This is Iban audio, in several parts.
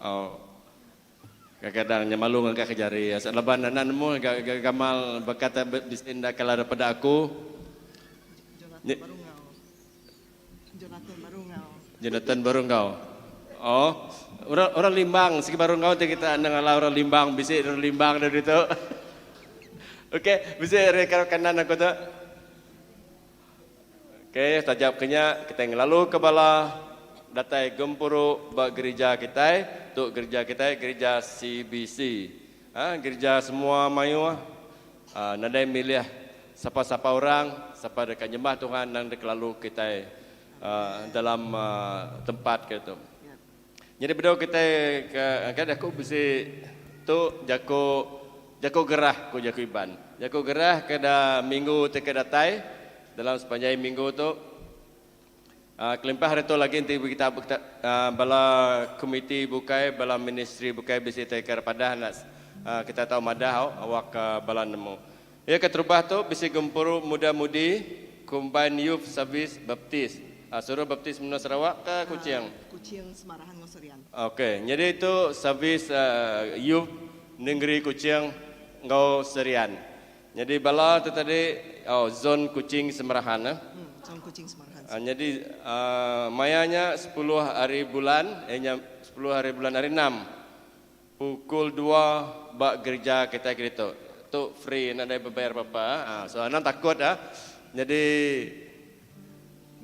Oh. Kadang-kadang nya malu ngangkat ke jari. Asal laban enda nemu ga gamal baka te bisi enda kala daripada aku. Jonathan baru enggau. Jonathan baru enggau. Jonathan baru enggau. Oh, orang orang Limbang sigi baru enggau ti kita enda ngalah orang Limbang bisi orang Limbang da ditu. Okey, bisi ari kanan aku tu. Okey, taja ke nya kitai ngelaluka bala datai gempuru ba gerija kitai. Tu gerija kitai gerija CBC. Ha, gerija semua mayuh ha, nadai milih sapa-sapa orang, sapa deka nyembah Tuhan nang dikelalu kitai ha, dalam ha, tempat ke tu. Nyadi bedau kitai ke angkat aku bisi tu jaku jaku gerah ku jaku Iban. Jaku gerah ke da minggu ti ke datai dalam sepanjai minggu tu uhh kelimpah ari tu lagi enti kita uhh bala komiti bukai bala ministri bukai bisi tai ke padah enda uhh kita tau madah au awak ka bala nemu. Iya keterubah tu bisi gempuru muda mudi Combined Youth Service Baptist Suruh Baptist Menua Sarawak ke Kuching? Kuching, Semarahan enggau Serian. Ok, nyadi tu servis youth nengeri Kuching enggau Serian. Nyadi bala tu tadi oh zon Kuching Semarahan eh. Zon Kuching Semarahan. Nyadi maya nya sepuluh hari bulan iya nya sepuluh hari bulan hari enam. Pukul dua ba gerija kitai ke ditu. Tu free nadai bebayar apa-apa. Ha, so anang takut ah. Nyadi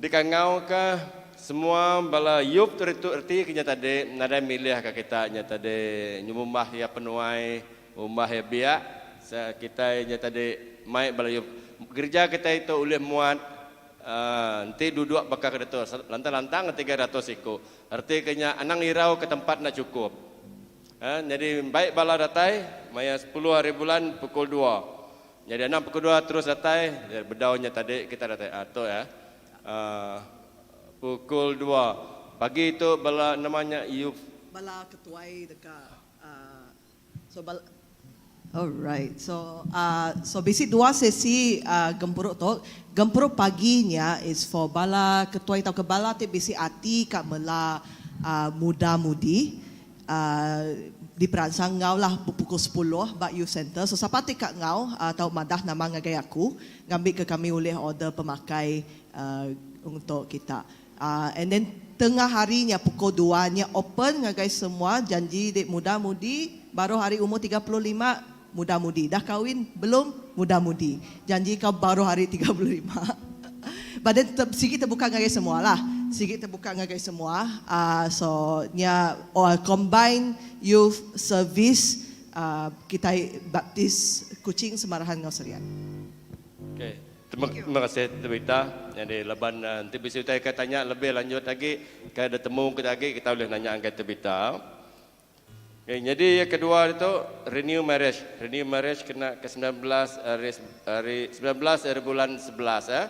dikangau ka semua bala youth tu ditu reti ke nya tadi nadai milih ka kita nya tadi nyumbuh iya penuai, umbah iya biak. Kitai nya tadi mai bala youth. Gerija kitai tu ulih muat aaa enti duduk baka ke ditu lantang-lantang 300 iku. Reti ke nya anang irau ke tempat enda chukup. Ha, nyadi baik bala datai maya sepuluh hari bulan pukul dua. Nyadi anang pukul dua terus datai, bedau nya tadi kita datai. Ha, tu ya. Ha, pukul dua pagi tu bala nama nya youth. Bala ketuai deka uh, So bala Alright. So uh, so bisi dua sesi uh, gempuru tu. Gempuru pagi nya is for bala ketuai tauka bala ti bisi ati ka mela uh, muda mudi uh, diperansang enggau lah pukul sepuluh ba youth center. So sapa ti ka enggau uh, tau madah nama ngagai aku ngambika kami ulih order pemakai uh, untuk kita. And then tengah hari nya pukul dua nya open ngagai semua janji dik muda mudi baruh ari umur 35 muda mudi dah kawin belum muda mudi janji kau baruh ari 35 but then sigi terbuka ngagai semua lah sigi terbuka ngagai semua so nya combine youth service kitai baptist Kuching Semarahan enggau Serian. Okay. Terima kasih Tabitha. Nyadi laban enti bisi utai ka tanya lebih lanjut agi ke da temu kita agi kita ulih nanya ngagai Tabitha. Okay, nyadi iya kedua ditu renew marriage. Renew marriage kena ke 19 hari hari 19 hari bulan 11 eh.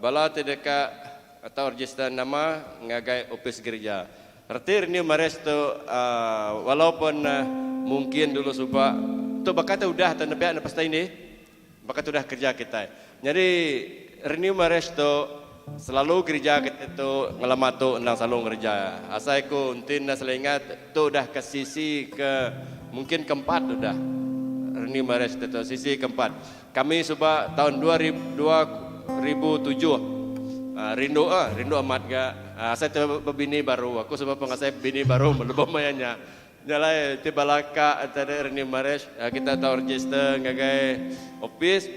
Bala ti deka atau register nama ngagai opis gerija. Reti renew marriage tu walaupun mungkin dulu suba tu baka te udah te nebiak ne pasta indi. Baka tudah kereja kitai. Nyadi renew marriage tu selalu gerija kitai tu ngelama tu endang selalu ngereja. Asai ku enti enda salah ingat tu udah ke sisi ke mungkin ke empat udah renew marriage tu tu sisi ke empat. Kami suba taun 2007 rindu ah rindu amat ga asai tu bebini baru. Aku suba pengasai bini baru lebuh maya nya. Nya alai ti bala ka entara renew marriage kita tau register ngagai opis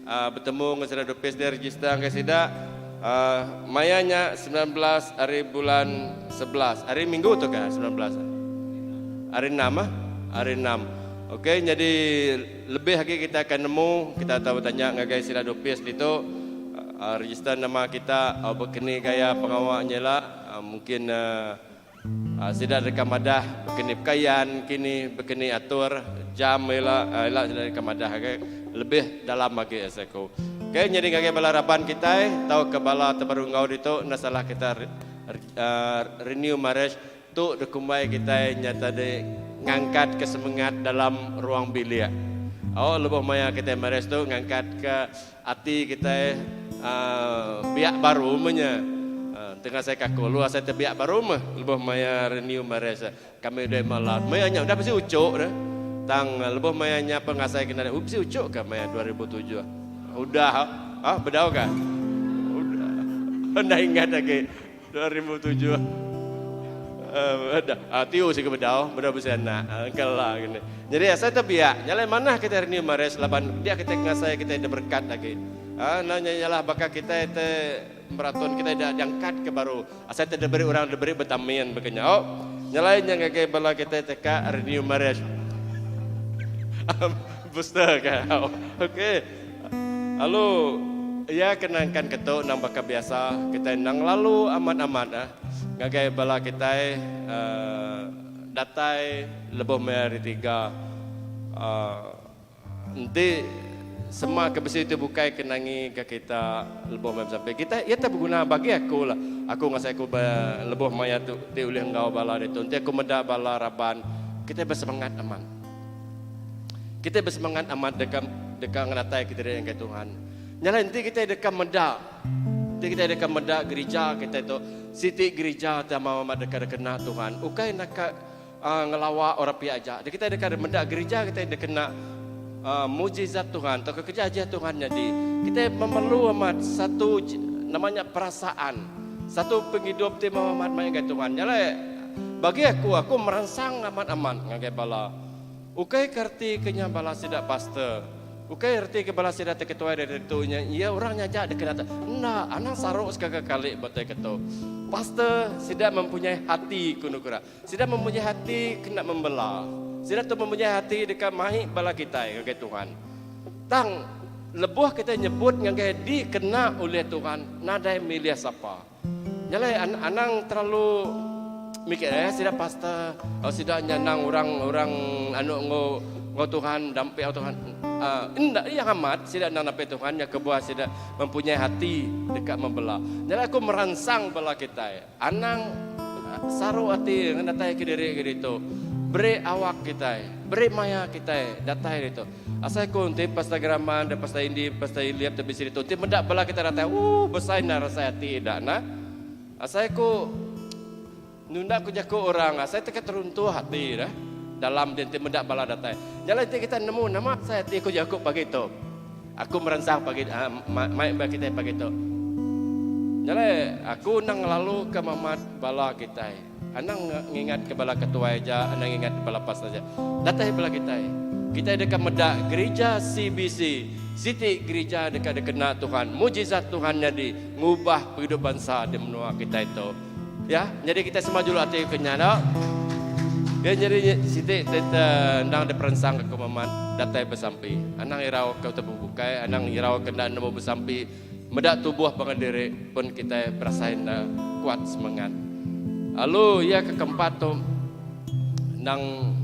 betemu enggau sida opis dia register ngagai sida maya nya 19 hari bulan 11 hari minggu tu ka 19 hari enam ah hari enam ok nyadi lebih agi kita akan nemu kita tau betanya ngagai sida opis ditu register nama kita bekeni gaya pengawa nya ila mungkin. Sida deka madah bekeni pekayan kini bekeni atur jam ila ila sida deka madah agi lebih dalam agi asai ku. Okey nyadi ngagai bala raban kitai tauka bala te baru enggau ditu enda salah kita renew marriage tu dikumbai kitai nya tadi ngangkat ke semengat dalam ruang bilik. Au lebuh maya kitai marriage tu ngangkat ke ati kitai biak baru meh nya. Tengah saya kaku lu asai tebiak baru meh lebuh maya renew marriage kami udah malat maya nya udah bisi ucuk dah tang lebuh maya nya pengasai kena bisi ucuk ka maya 2007 udah ah bedau ka udah enda ingat agi 2007 uh, dah ah, tiu sigi bedau bedau bisi anak engkel lah gini jadi asai tebiak nyalai manah kita renew marriage laban dia kita ngasai kita ada berkat lagi ah nanya nyalah baka kita te Meraton kitai da diangkat ke baru asai te diberi orang diberi betamin baka nya. Oh, nyelai nya ngagai bala kitai te ka renew marriage. Booster ka. Okey. Lalu iya ke nangkan ke tu nang baka biasa kitai nang lalu amat-amat ah ngagai bala kitai uh, datai lebuh maya hari tiga uh, Enti sema ke bisi ti bukai ke nangi ke kita lebuh maya besampi kita iya te beguna bagi aku lah aku ngasai aku be lebuh maya tu ti ulih enggau bala ditu enti aku meda bala raban kitai besemangat amat kitai besemangat amat deka deka ngenatai kediri ngagai Tuhan nya alai enti kitai deka meda enti kitai deka meda gerija kitai tu siti gerija ti amat amat deka dikena Tuhan ukai naka ngelawa orang pia aja. Dia kitai deka meda gerija kitai dikena mujizat Tuhan tauka kereja ajih Tuhan nyadi. Kitai memerlu amat satu nama nya perasaan, satu pengidup ti mau amat mai ngagai Tuhan. Nya alai bagi aku, aku meransang amat-amat ngagai bala ukai ke reti ke nya bala sida pastor. Ukai reti ke bala sida ti ketuai dari ditu nya iya orang nya aja dikena tu. Enda, anang saruk sekali-kali ba tai ketu. Pastor sida mempunyai hati ku nukura. Sida mempunyai hati kena membela. Sida tu mempunyai hati deka mai bala kitai ngagai Tuhan. Tang lebuh kitai nyebut ngagai dikena ulih Tuhan nadai milih sapa. Nya alai anang terlalu mikir eh sida pastor oh, sida nya nang orang orang anu enggau enggau Tuhan dampik enggau Tuhan. Uh, enda yang amat sida nang dampik Tuhan nya kebuah sida mempunyai hati deka membela. Nya alai aku meransang bala kitai anang saru ati ngenatai ke diri ke ditu. Beri awak kitai, beri maya kitai datai ditu. Asai ku enti Pastor Geraman dan Pastor Indi, Pastor Iliap ti bisi ditu enti meda bala kita datai ooh besai enda rasai ati ida nah. Asai ku nunda ku jaku orang asai teka teruntuh ati dah dalam dia enti meda bala datai. Nya alai enti kita nemu nama asai ati ku jaku pagi tu. Aku meransang pagi uh, mai bala kitai pagi tu. Nya alai aku endang ngelalu ke mamat bala kitai. Anang ngingat ke bala ketuai aja, anang ngingat ke bala pastor aja. Datai bala kitai. Kitai deka meda gerija CBC, siti gerija deka dikena Tuhan, mujizat Tuhan nyadi ngubah pengidup bansa di menua kitai tu. Ya, nyadi kitai semua juluk ati ke nya dak. Ya nyadi siti ti endang diperansang ke aku mamat datai besampi. Anang irau ke utai bukai, anang irau ke enda nemu besampi. Meda tubuh pangan diri pun kitai berasai enda kuat semengat. Lalu iya ke keempat tu endang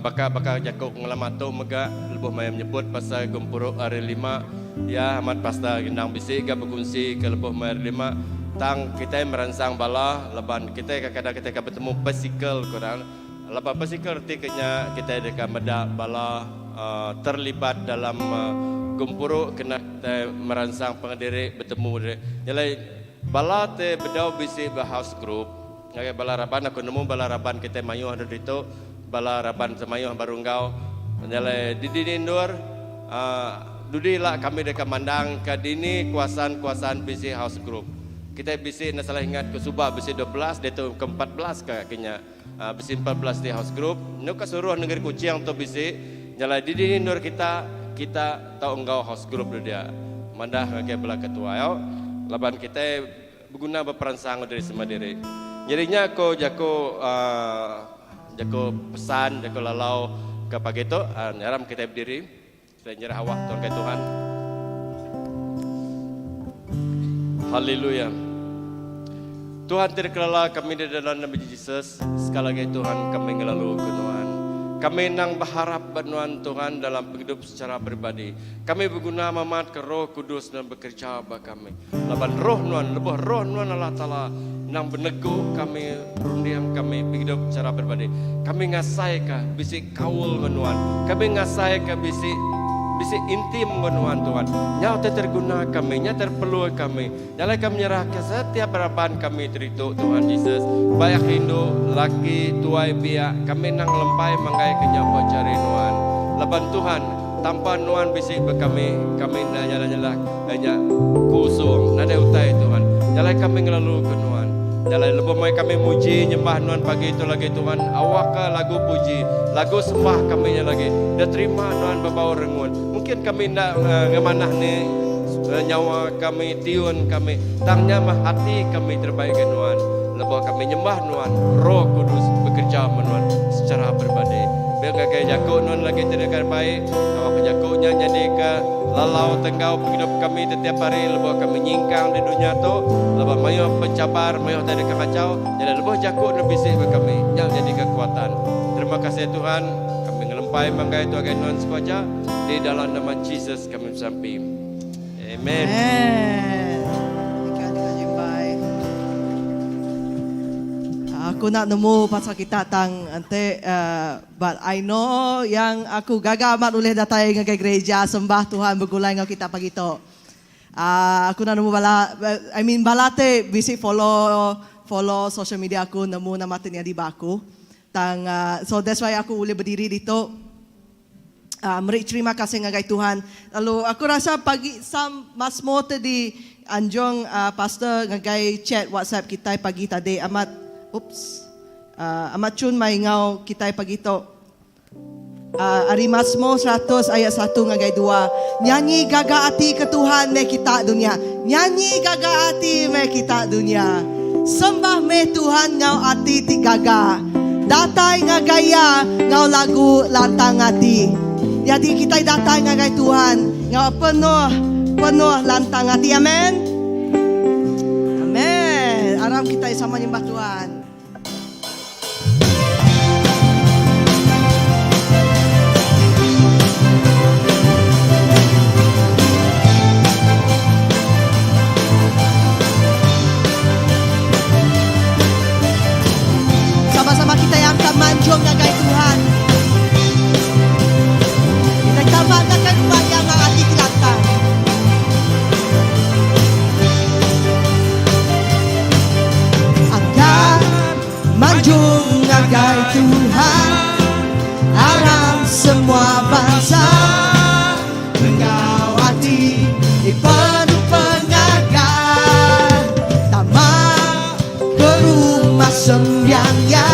baka baka jaku ngelama tu mega lebuh maya menyebut pasal gempuru hari lima iya amat pastor endang bisi ga bekunsi ke lebuh maya hari lima tang kitai meransang bala laban kitai kadang-kadang kitai ka betemu basikal ku orang laban basikal reti ke nya kitai deka meda bala terlibat dalam gempuru kena kitai meransang pangan diri betemu diri. Nya alai bala ti bedau bisi ba house group ngagai bala raban aku nemu bala raban kitai mayuh anu ditu bala raban semayuh baru enggau. Nya alai di dini endur uhh dudi ila kami deka mandang ka dini kuasan-kuasan bisi house group. Kitai bisi enda salah ingat ku suba bisi 12 diatu ke 14 ka ke nya. Bisi 14 ti house group. Enu ka suruh nengeri Kuching tu bisi nyalai di dini endur kita kita tau enggau house group tu dia. Mandah ngagai bala ketua au laban kitai beguna beperansang diri sama diri. Nyadi nya ko jaku uhh jaku pesan jaku lalau ke pagi tu nyaram kitai bediri. Kitai nyerah awak tu ngagai Tuhan. Haleluya. Tuhan ti dikelala kami di dalam nama Jesus, sekali lagi Tuhan kami ngelalu ke Nuan. Kami nang berharap ba Nuan Tuhan dalam pengidup secara peribadi. Kami beguna amat ke Roh Kudus Nuan bekerja ba kami. Laban Roh Nuan, lebuh Roh Nuan Allah Taala nang benegu kami, runding kami, pengidup chara peribadi, kami ngasaika bisi kaul enggau Nuan. Kami ngasaika bisi bisi intim enggau Nuan Tuhan. Nya utai terguna kami, nya terperlu kami. Nya alai kami nyerahka setiap raban kami teritu Tuhan Jesus. Baik indu, laki, tuai, biak, kami endang ngelempai manggai ke nya ba jari Nuan. Laban Tuhan, tanpa Nuan bisi ba kami, kami enda nyalah-nyalah nya kusung, nadai utai Tuhan. Nya alai kami ngelaluka Nuan. Nya alai lebuh maya kami muji nyembah Nuan pagi tu lagi Tuhan, awakka lagu puji, lagu sembah kami nya lagi diterima Nuan bebau rengut. Mungkin kami enda ngemanah ni nyawa kami, tiun kami, tang nya meh ati kami terbaik ngagai Nuan. Lebuh kami nyembah Nuan, Roh Kudus bekereja me Nuan secara peribadi. Bel ngagai jaku Nuan lagi ti deka dibai, awakka jaku nya nyadika lalau tenggau pengidup kami tetiap hari lebuh kami nyingkang di dunya tu, laban mayuh pencabar, mayuh utai deka ngachau, nyadi lebuh jaku Nuan bisi ba kami, nya nyadi kekuatan. Terima kasih Tuhan, kami ngelempai manggai tu agai Nuan siku aja, di dalam nama Jesus kami besampi. Amen. Amen. Aku nak nemu pasal kita tang enti uh, But I know yang aku gaga amat ulih datai ngagai gereja sembah Tuhan begulai enggau kita pagi tu. Uh, aku enda nemu bala, I mean bala ti bisi follow follow social media aku nemu nama ti nyadi ba aku. Tang uh, so that's why aku ulih berdiri ditu uh, meri terima kasih ngagai Tuhan. Lalu aku rasa pagi some Mazmur ti di anjung uh, pastor ngagai chat WhatsApp kita pagi tadi amat oops Amat chun mai enggau kitai pagi tu. Ari Masmur 100 ayat 1 ngagai 2. Nyanyi gaga ati ke Tuhan meh kita dunya. Nyanyi gaga ati meh kita dunya. Sembah meh Tuhan enggau ati ti gaga. Datai ngagai Iya enggau lagu lantang ati. Nyadi kitai datai ngagai Tuhan enggau penuh penuh lantang ati. Amen. Amen. Aram kitai sama nyembah Tuhan. Sama-sama kita yang akan manjung ngagai Tuhan. Kita tambah ngagai rumah yang ati ti lantang. Angkat manjung ngagai Tuhan Aram semua bansa Enggau ati ti penuh pengaga Tama ke rumah sembiang Iya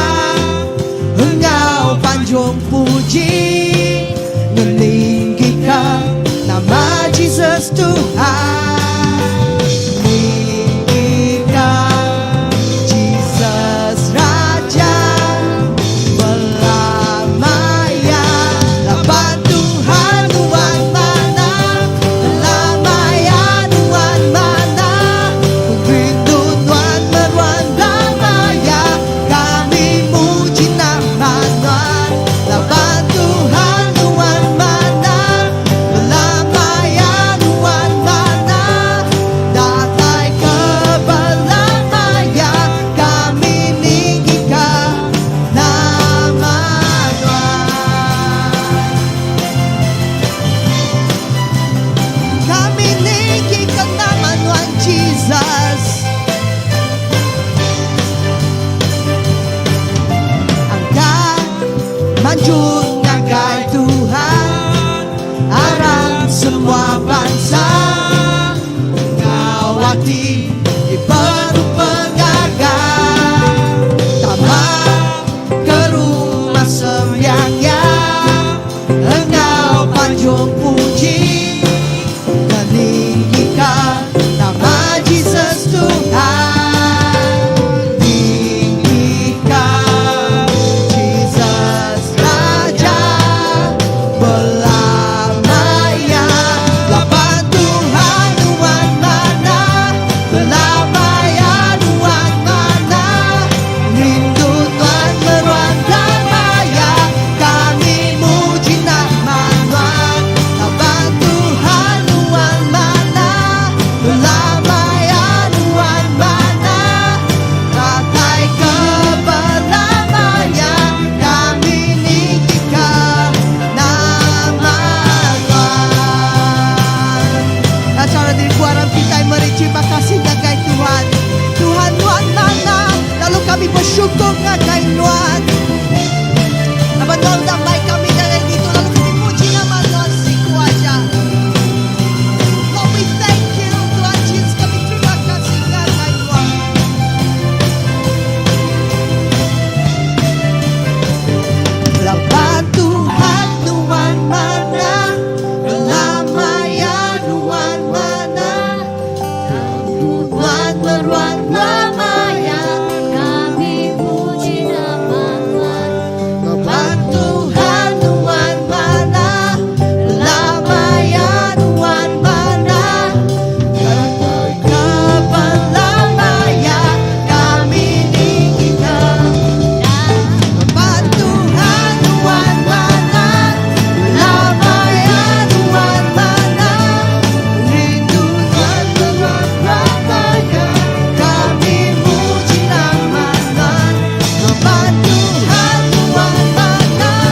Enggau panjung puji Ngeninggika nama Jesus Tuhan. Ninggika Jesus Raja belama iya laban Tuhan nuan manah belama iya nuan manah pengerindu nuan meruan belama iya kami muji nama nuan laban Tuhan nuan manah Belama iya nuan manah Datai ke belama iya kami ninggika nama nuan Kami ninggika nama nuan Jesus Angkat manjung ngagai Tuhan Aram semua bansa enggau ati ti penuh pengaga Tama ke rumah sembiang Iya enggau panjung puji Ngeninggika nama Jesus Tuhan Ninggika Jesus Raja. syukur ngagai Nuan. Laban Nuan udah mai kami ngagai ditu lalu kami muji nama Nuan siku aja. Lord, we thank you, Tuhan Jesus, kami terima kasih ngagai Nuan. Laban Tuhan nuan manah, belama ya nuan manah, Nuan meruan belama ya. Kami puji nama Tuhan. Laban Tuhan nuan manah, belama ya nuan manah, Belama ya kami ninggikan. Laban Tuhan nuan manah, belama ya nuan manah, Rindu Tuhan meruan belama ya kami muji nama Tuhan. Laban Tuhan nuan manah,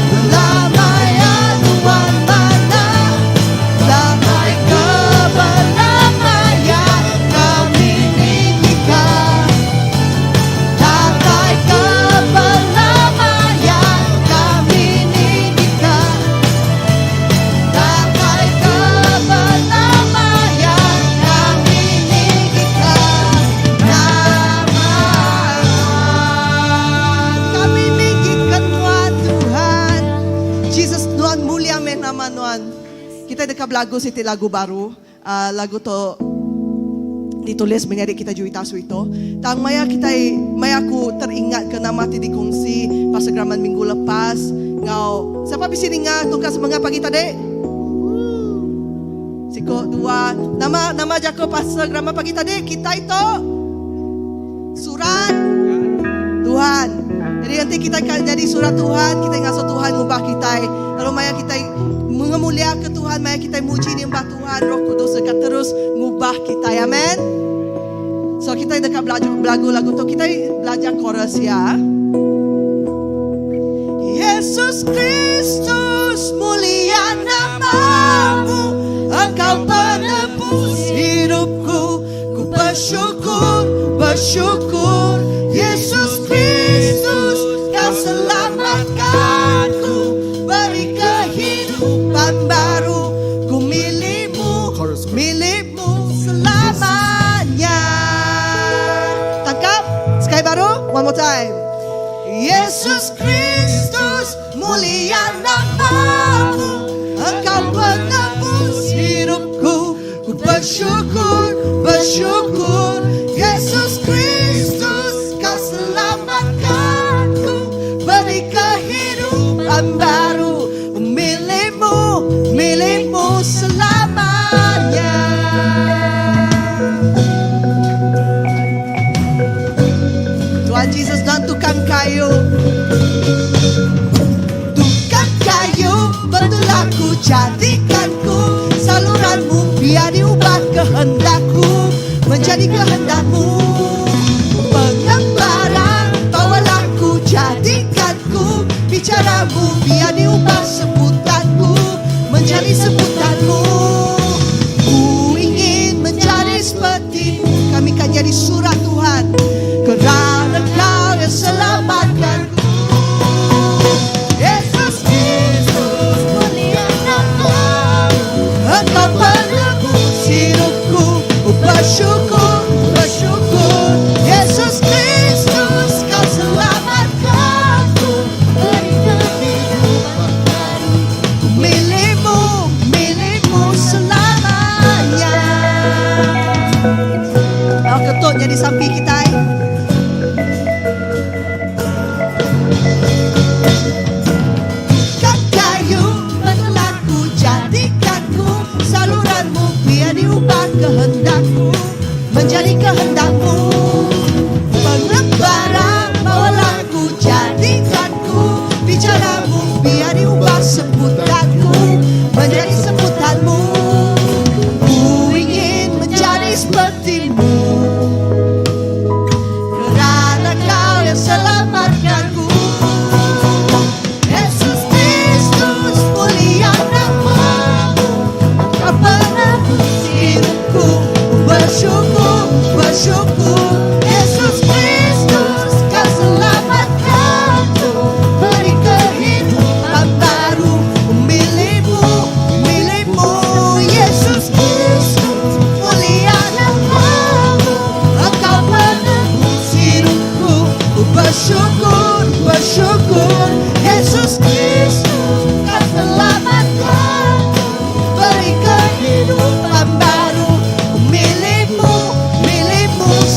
belama ya nuan manah, Sampai ke belama ya kami ninggikan. Sampai ke belama ya kami ninggikan. Sampai ke belama ya kami ninggikan nama. Kami ninggikan Tuhan Tuhan. Jesus Tuhan mulia meh nama Tuhan. Kita dekat lagu siti lagu baru. Lagu tu ditulis menyadi kita Juwita Suito. Tang maya kita maya aku teringat ke nama ti dikongsi pasal geraman minggu lepas. Ngau siapa bisi ninga tungkat semangat pagi tadi? Siko dua nama nama jako pasal geraman pagi tadi kita itu surat Tuhan. Jadi nanti kita akan jadi surat Tuhan, kita ngasuh Tuhan ngubah kita. Lalu maya kita mengemulia ke Tuhan, maya kita muji nyembah Tuhan, Roh Kudus dekat terus ngubah kita. Amen. So kita dekat belajar lagu lagu tu kita belajar chorus ya. Yesus Kristus mulia namamu, Engkau penebus hidupku, ku bersyukur, bersyukur. Yesus Kristus, Kau selamatkanku, beri kehidupan baru, ku milikmu, milikmu selamanya. Tangkap? Sekali baru, one more time. Yesus Kristus, mulia namamu, Engkau penebus hidupku, ku bersyukur, bersyukur. Yesus Kristus, Kau selamatkanku, beri kehidupan baru, milikmu, milikmu selamanya. Tuhan Jesus dan tukang kayu. Tukang kayu, betul aku jadikan ku saluranmu, biar diubah kehendakku menjadi kehendakmu. Pengembara, bawalah ku jadikan ku bicaramu, biar diubah sebutanku menjadi sebutanmu. Ku ingin menjadi sepertimu. Kami kan jadi surat Tuhan, kerana Kau yang selamatkanku. Yesus Kristus, mulia namamu, Engkau penebus hidupku, ku bersyukur, bersyukur. Yesus Kristus, Kau selamatkanku, Beri kehidupan baru. Milikmu, milikmu selamanya. Kau ketuk jadi sampi kita. Eh. Tukang kayu, berlaku jadikan ku saluranmu, biar diubah kehendakku menjadi kehendakmu. Pengembara, bawalah ku jadikan ku bicaramu, biar diubah sebutanku menjadi sebutanmu. Ku ingin menjadi sepertimu.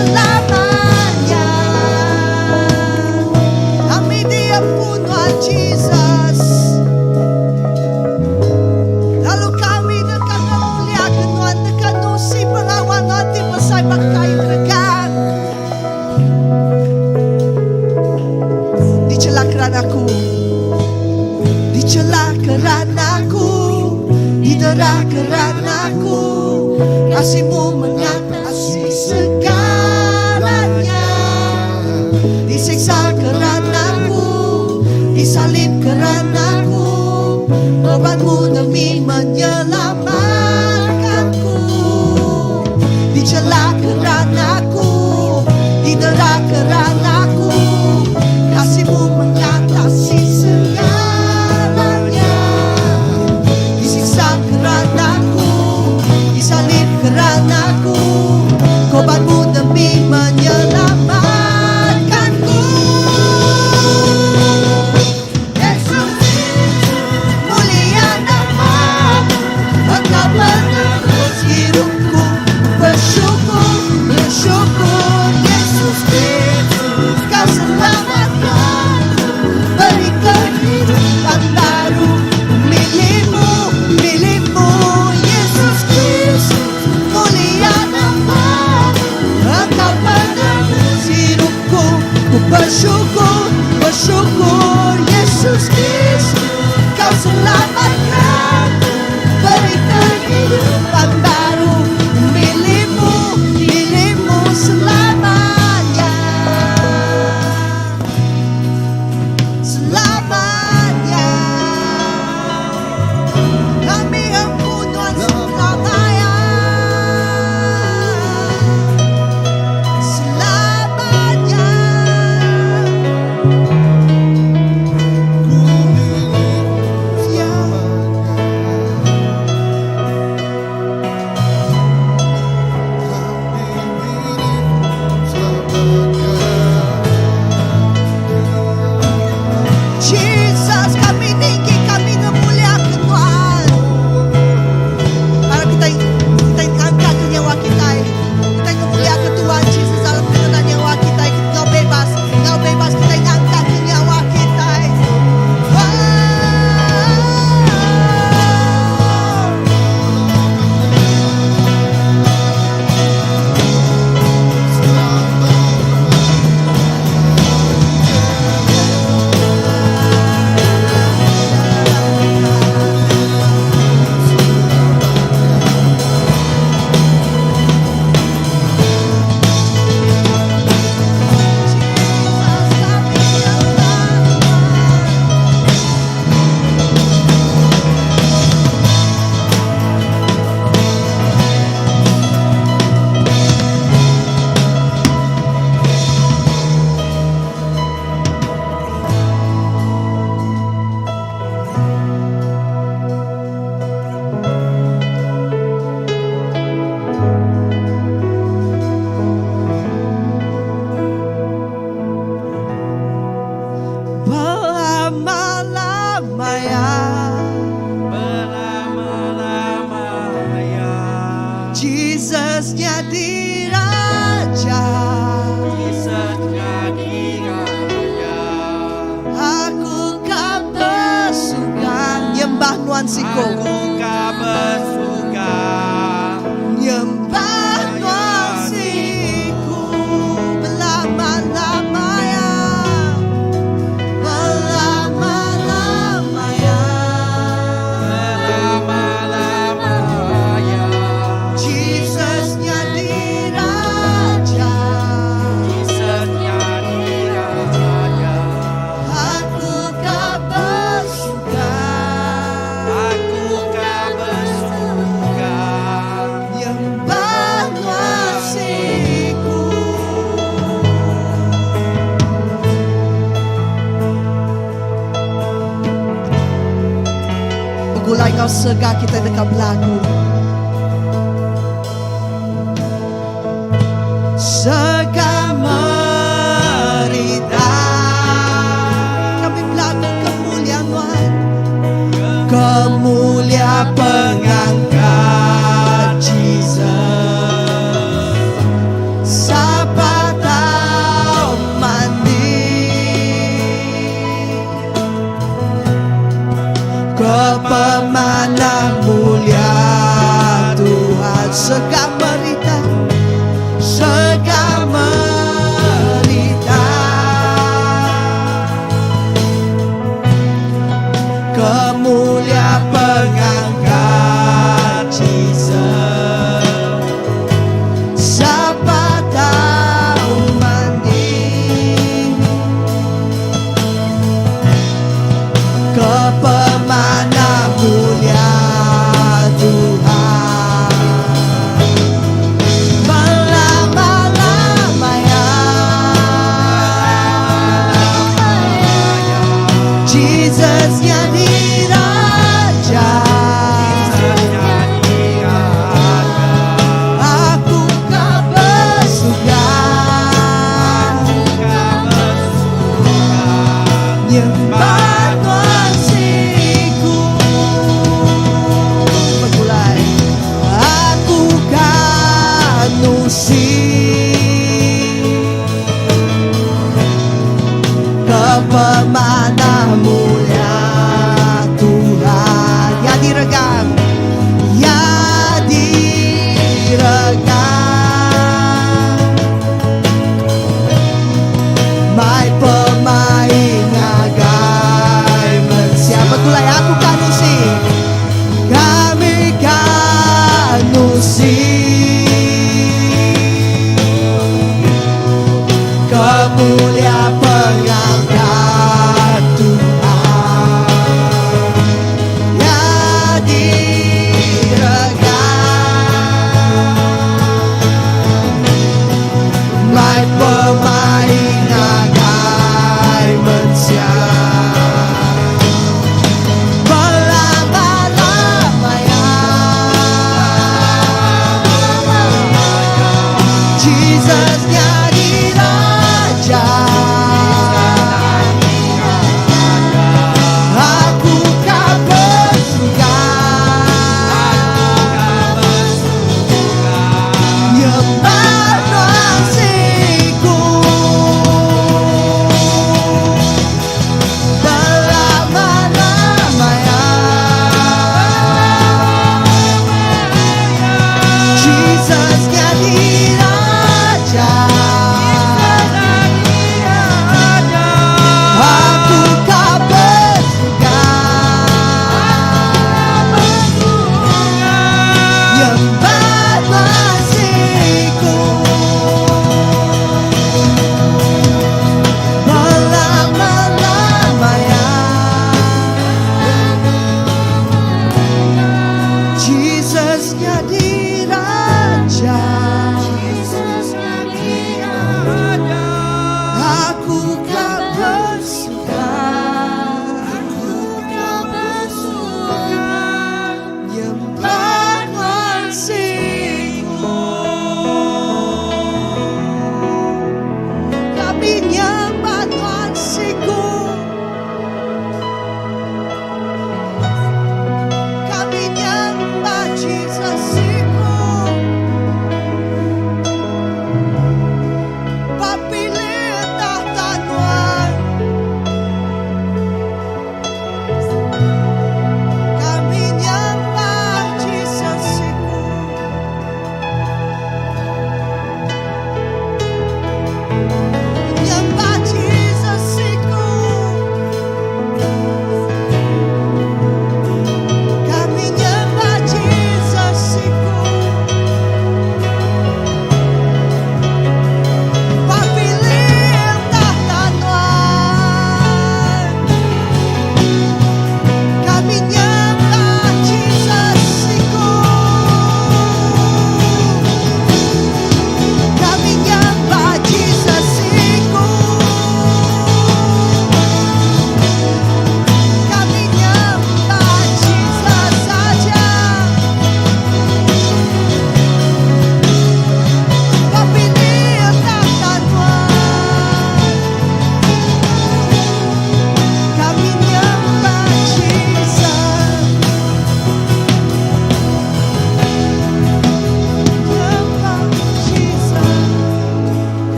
selamanya. Kami diampun Tuhan Jesus. Lalu kami deka ngemuliaka Nuan, deka nusi pengawa Nuan ti besai ba kayu regang. Dicela kerana aku, dicela kerana aku, didera kerana aku, kasihmu mengatasi segalanya. Disiksa kerana aku, disalib kerana aku, korbanmu demi menyelamatkanku. Dicela kerana aku, didera kerana aku, kasihmu mengatasi segalanya. Disiksa kerana aku, disalib kerana aku, korbanmu demi menyelamatkanku. Yesus, mulia namamu, Engkau penebus hidupku. Bersyukur, bersyukur, Yesus Kristus, Kau selamatkan, beri kehidupan baru. Milikmu, milikmu, Yesus Kristus, mulia namamu, Engkau penebus hidupku. Ku bersyukur, bersyukur, Yesus Kristus, Kau selamatkan, beri kehidupan baru. Milikmu, milikmu selamanya, selamanya. Kami ampun Tuhan selamanya, selamanya. Ya. Jesus, kami tinggi, kami ngemuliakan Tuhan. Mari kita kita angkat ke nyawa kita. Kita ngemuliakan Tuhan Jesus dalam kehendak nyawa kita. Kau bebas, kau bebas kita angkat ke nyawa kita. Wow. Jesus, kami nyembah Tuhan. Berlama-lamanya Berlama-lamanya Jesus jadi Raja. Jesus jadi Raja. Aku ka bersuka nyembah Nuan siko. Aku ka bersuka Nyembah Nuan siko berlama-lamanya, berlama-lamanya. Berlama-lamanya Jesus jadi Raja. Jesus jadi Raja. Aku ka bersuka Aku ka bersuka nyembah Nuan siko. Begulai kau sega kita dekat belagu. Sega merida. Kami belagu kemuliaan Tuhan. Kemulia pengangkat Jesus. Jesus nyadi Raja. Aku ka besugang nyembah Tuhan siku begulai. Aku ka nusi ke pemanah mulia Tuhan. Ya diregang, ya diregang mai pemaik ngagai mensia. Begulai aku ka nusi, kami ka nusi kemulia pengangkat Tuhan. Ya diregang mai pemaik ngagai mensia belama-lamanya. Jesus nyadi Raja.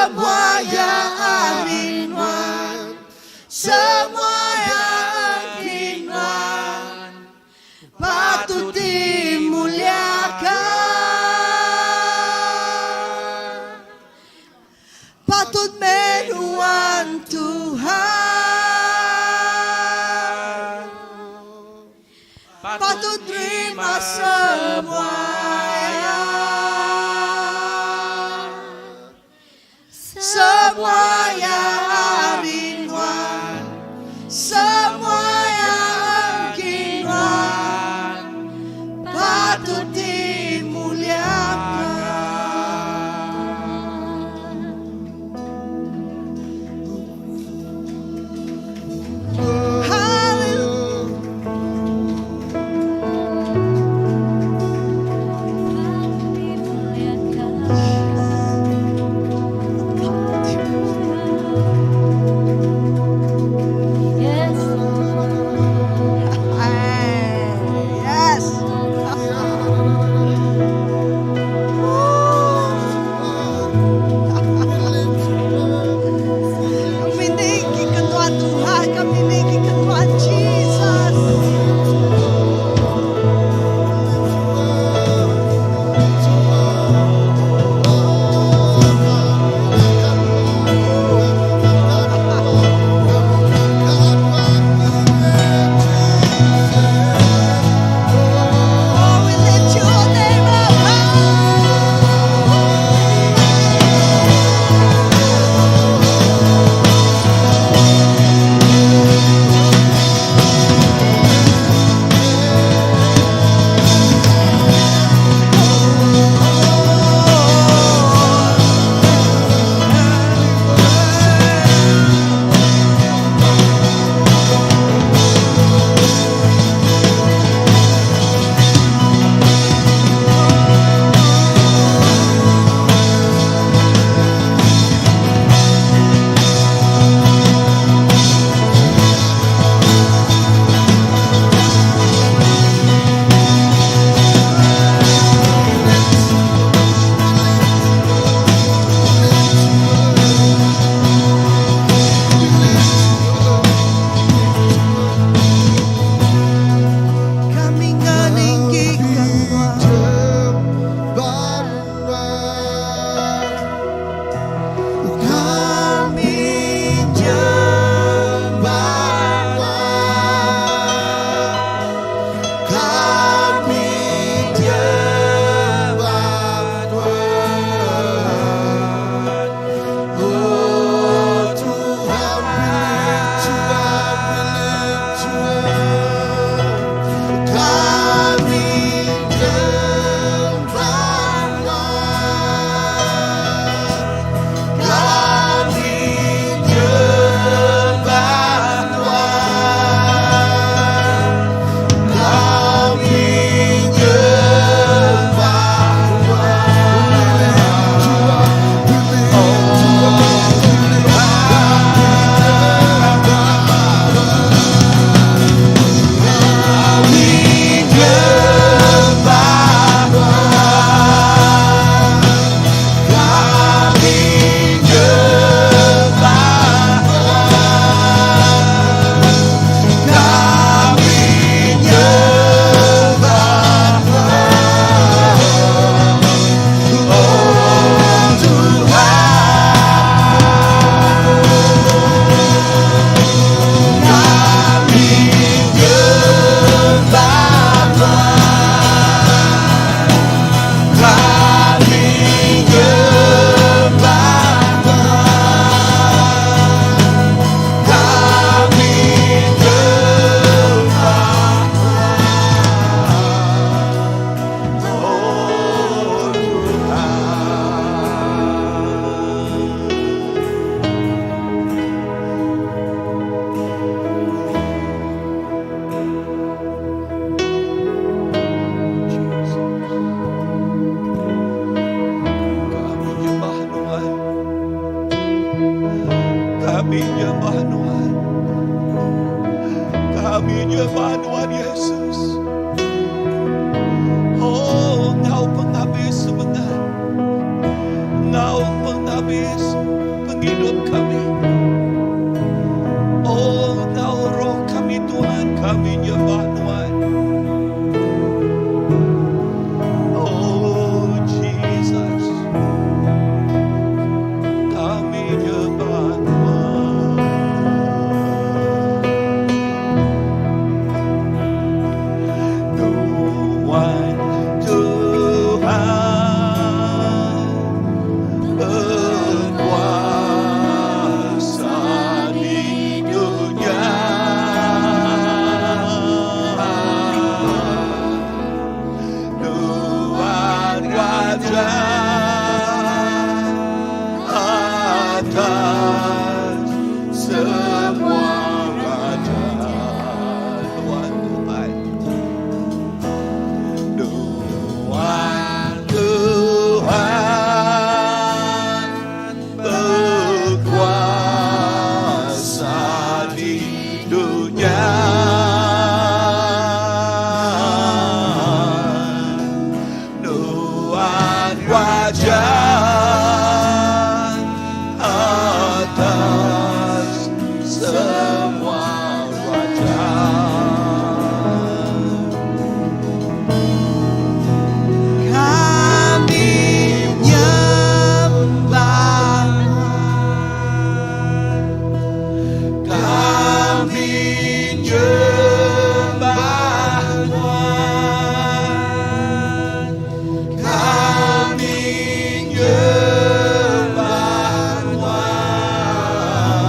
Semua yang ari Nuan, Semua yang enggi Nuan, Patut dimuliakan. Patut meh Nuan Tuhan. Patut terima semuanya. Semua yang ari Nuan, Semua yang enggi Nuan, Patut dimuliakan. Haleluya. Patut dimuliakan. Yes, Lord. Hey, yes. Kami ninggi ke Tuhan Tuhan, kami ninggi ke Tuhan Jesus. Oh, we lift your name up high. Kami ngeninggikan Tuhan. Kami nyembah Kami nyembah Tuhan. Oh Tuhan, Tuhan, Tuhan. Kami nyembah Tuhan. Kami nyembah Tuhan. Kami nyembah Kami nyembah Tuhan. Kami nyembah Tuhan. Kami nyembah Tuhan. Oh Tuhan. Kami nyembah Tuhan. Kami nyembah Tuhan. Kami nyembah Tuhan. Oh Tuhan. Kami nyembah Tuhan. Kami nyembah Tuhan. Kami nyembah Tuhan Yesus. Oh, Engkau penghabis sebentar. Engkau penghabis. pengidup kami. Oh, enggau roh kami Tuhan, kami nyembah Nuan. Oh, Jesus, kami nyembah Nuan. Nuan Tuhan berkuasa di dunia. Nuan Raja atas semua raja. Nuan Tuhan. Nuan Tuhan berkuasa di dunia. Nuan Raja atas semua raja. Kami nyembah. Kami nyembah Tuhan. Kami nyembah Tuhan.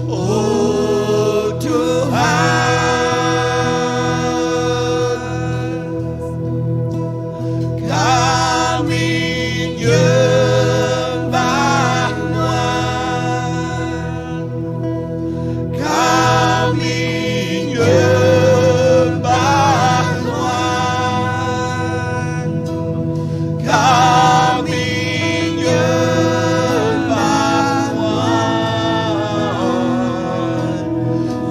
Oh Tuhan. Kami nyembah Tuhan. Kami nyembah Tuhan. Kami nyembah Tuhan.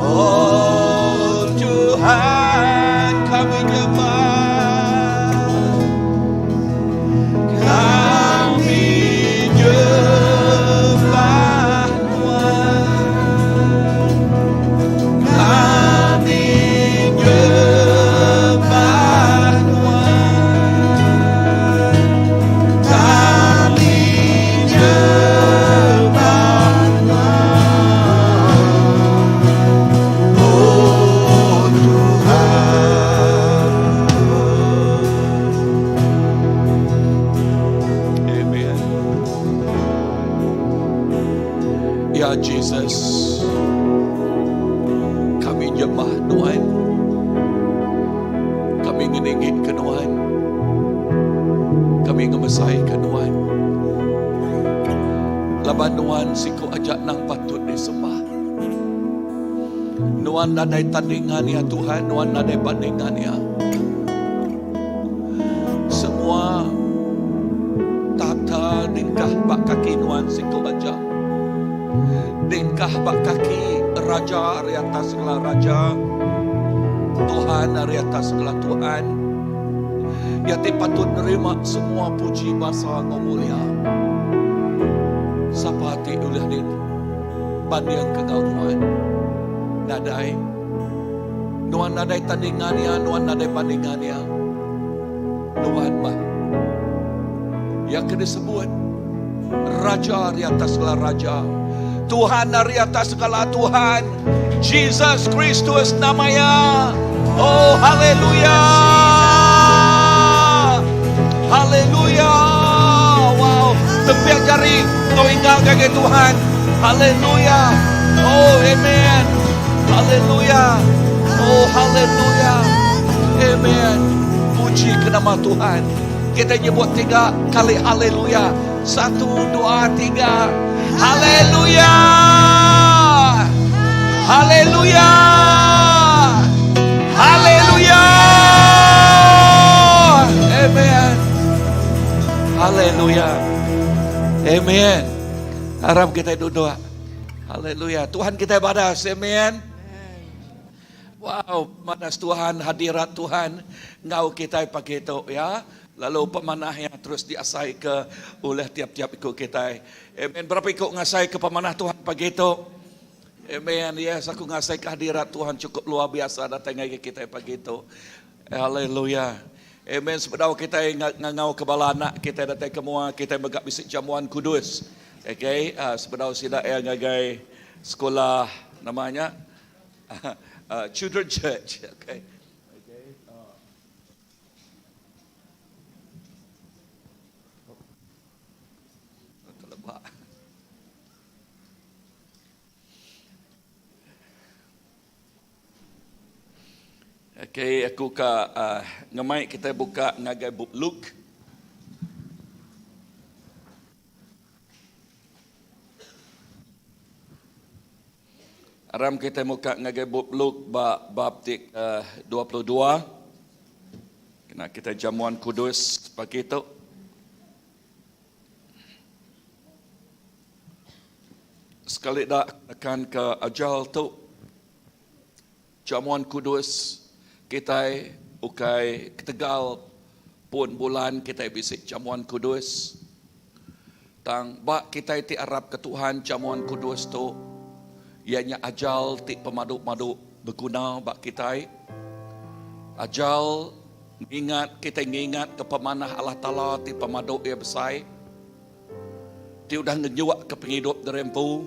Oh Tuhan, kami nyembah. Kami nyembah Tuhan. Kami nyembah Tuhan. Kami nyembah Tuhan. Oh Tuhan. Amen. Ya Jesus, kami nyembah Tuhan. Kami ngeninggi ke Tuhan. Kami ngemesai ke Tuhan. Laban Tuhan siku ajak nang patut disembah. Nuan nadai tandingan ya Tuhan, Nuan nadai bandingan ya. Semua tata dingkah bak kaki Nuan siku aja. Dingkah bak kaki raja ari atas segala raja. Tuhan ari atas segala Tuhan. Ia ti patut nerima semua puji basa enggau mulia. Sapa ti ulih di banding ke enggau Nuan? Nadai. Nuan nadai tandingan ya, Nuan nadai bandingan ya. Nuan mah yang kena sebut Raja di atas segala raja. Tuhan dari atas segala Tuhan. Jesus Kristus namanya. Oh haleluya. Haleluya. Wow. Tepiak jari kau ingat kaki Tuhan. Haleluya. Oh amen. Haleluya. Oh haleluya. Amen. Puji ke nama Tuhan. Kita nyebut tiga kali haleluya. Satu, dua, tiga. Haleluya. Haleluya. Haleluya. Amen. Haleluya. Amen. Harap kita duduk. Haleluya. Tuhan kita badas. Amen. Wow, manas Tuhan, hadirat Tuhan. Ngau kita pagi tu ya. Lalu pemanah iya terus diasaika ulih tiap-tiap iku kitai. Amen. Berapa iku ngasaika pemanah Tuhan pagi tu? Amen. Yes, aku ngasaika hadirat Tuhan chukup luar biasa datai ngagai kitai pagi tu. Haleluya. Amen. Sebedau kitai ngangauka bala anak kitai datai ke mua, kitai mega bisi jamuan kudus. Okay, sebedau sida iya ngagai sekula nama nya? Children Church. Okay. Okay, aku ka uh, ngemai kita buka ngagai bup Luke. Aram kitai muka ngagai bup Luke ba bab ti ke 22. Kena kitai jamuan kudus pagi tu. Sekali da nekan ke ajal tu jamuan kudus kitai ukai ketegal pun bulan kitai bisi jamuan kudus. Tang ba kitai ti arapka Tuhan jamuan kudus tu iya nya ajal ti pemadu-madu beguna ba kitai. Ajal ngingat kitai ngingatka pemanah Allah Taala ti pemadu iya besai ti udah ngenyukka pengidup diri empu,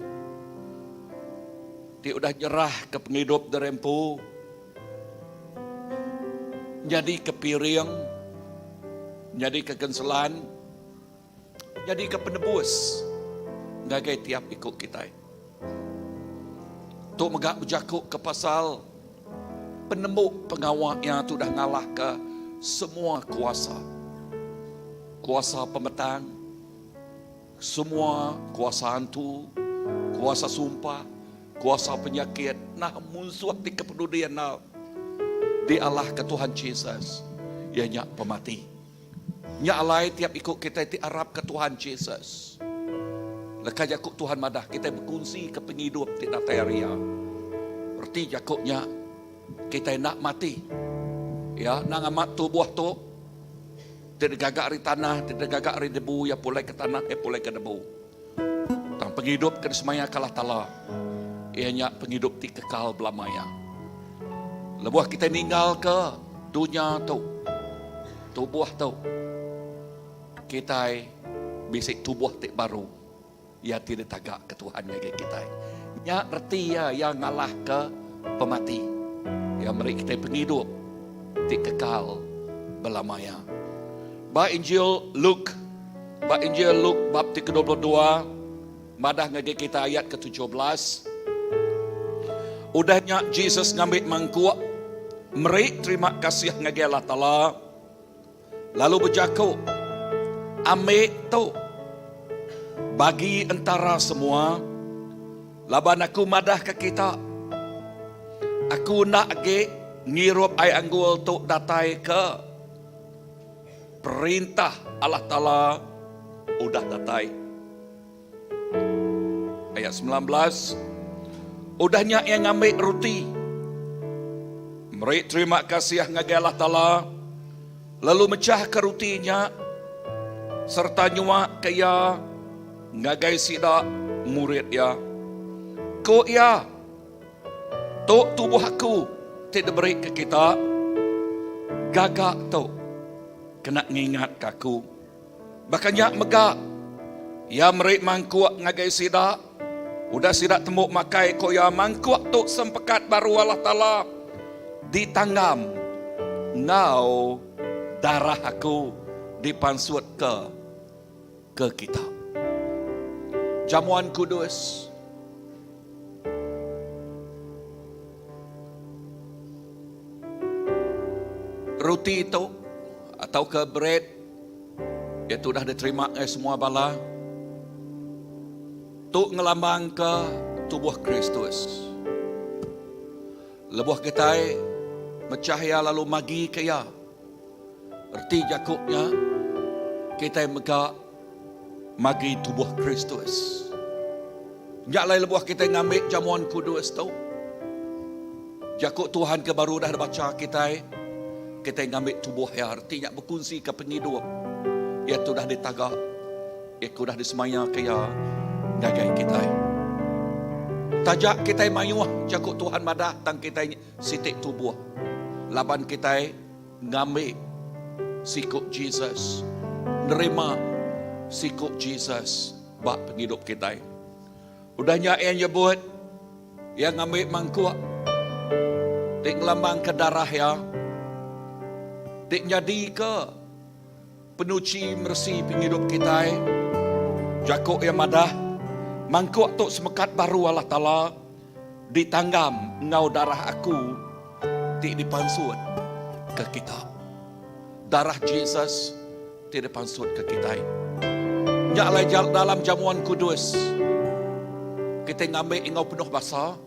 ti udah nyerahka pengidup diri empu nyadika piring, nyadika genselan. Nyadika penebus ngagai tiap iku kitai. Tu mega bejakuka pasal penemu pengawa iya ti udah ngalahka semua kuasa. Kuasa pemetang, semua kuasa antu, kuasa sumpah, kuasa penyakit, nah munsuh ti kepenudi enda dialahka Tuhan Jesus, iya nya pemati. Nya alai tiap iku kitai ti arapka Tuhan Jesus. Leka jaku Tuhan madah kitai bekunsika pengidup ti datai ari Iya. Reti jaku nya kitai enda mati. Ya, nang amat tubuh tu ti digaga ari tanah, ti digaga ari debu, iya pulai ke tanah, iya pulai ke debu. Tang pengidup ke disemayaka Allah Taala iya nya pengidup ti kekal belama iya. Lebuh kitai ninggalka dunya tu, tubuh tu, kitai bisi tubuh ti baru iya ti ditagaka Tuhan ngagai kitai. Nya reti iya, iya ngalahka pemati. Iya meri kitai pengidup ti kekal belama iya. Ba Injil Luke, ba Injil Luke bab ti ke-22, Madah ngagai kita ayat ke 17. Udah nya Jesus ngambi mangkuk, meri terima kasih ngagai Allah Taala, lalu bejaku, Ambi tu, bagi entara semua, laban aku madahka kita, aku enda agi ngirup ai anggul tu datai ke Perintah Allah Taala udah datai. Ayat 19, Udah nya iya ngambi ruti, meri terima kasih ngagai Allah Taala, lalu mechahka ruti nya sereta nyuaka iya ngagai sida murid iya. Ku iya, Tu tubuh aku ti diberi ke kita, gaga tu kena ngingatka aku. Baka nya mega, iya meri mangkuk ngagai sida. Udah sida tembu makai, ku iya, Mangkuk tu sempekat baru Allah Taala ditanggam enggau darah aku dipansutka ke kita. Jamuan Kudus. Roti tu atauka bread iya tu udah diterima ngagai semua bala. Tu ngelambangka tubuh Kristus. Lebuh kitai mechah iya lalu magika iya, reti jaku nya kitai mega magi tubuh Kristus. Nya alai lebuh kitai ngambi jamuan kudus tu, jaku Tuhan ke baru udah dibacha kitai. Kitai ngambi tubuh iya reti nya bekunsika pengidup iya ti udah ditaga, iya ke udah disemayaka iya ngagai kitai. Taja kitai mayuh jaku Tuhan madah tang kitai siti tubuh laban kitai ngambi siku Jesus, nerima siku Jesus ba pengidup kitai. Udah nya iya nyebut, iya ngambi mangkuk ti ngelambangka darah iya, ti nyadika penuchi meresi pengidup kitai. Jaku iya madah, Mangkuk tu semekat baru Allah Taala ditanggam enggau darah aku ti dipansut ke kita. Darah Jesus ti dipansutka kitai. Nya alai dalam jamuan kudus, kitai ngambi enggau penuh basa.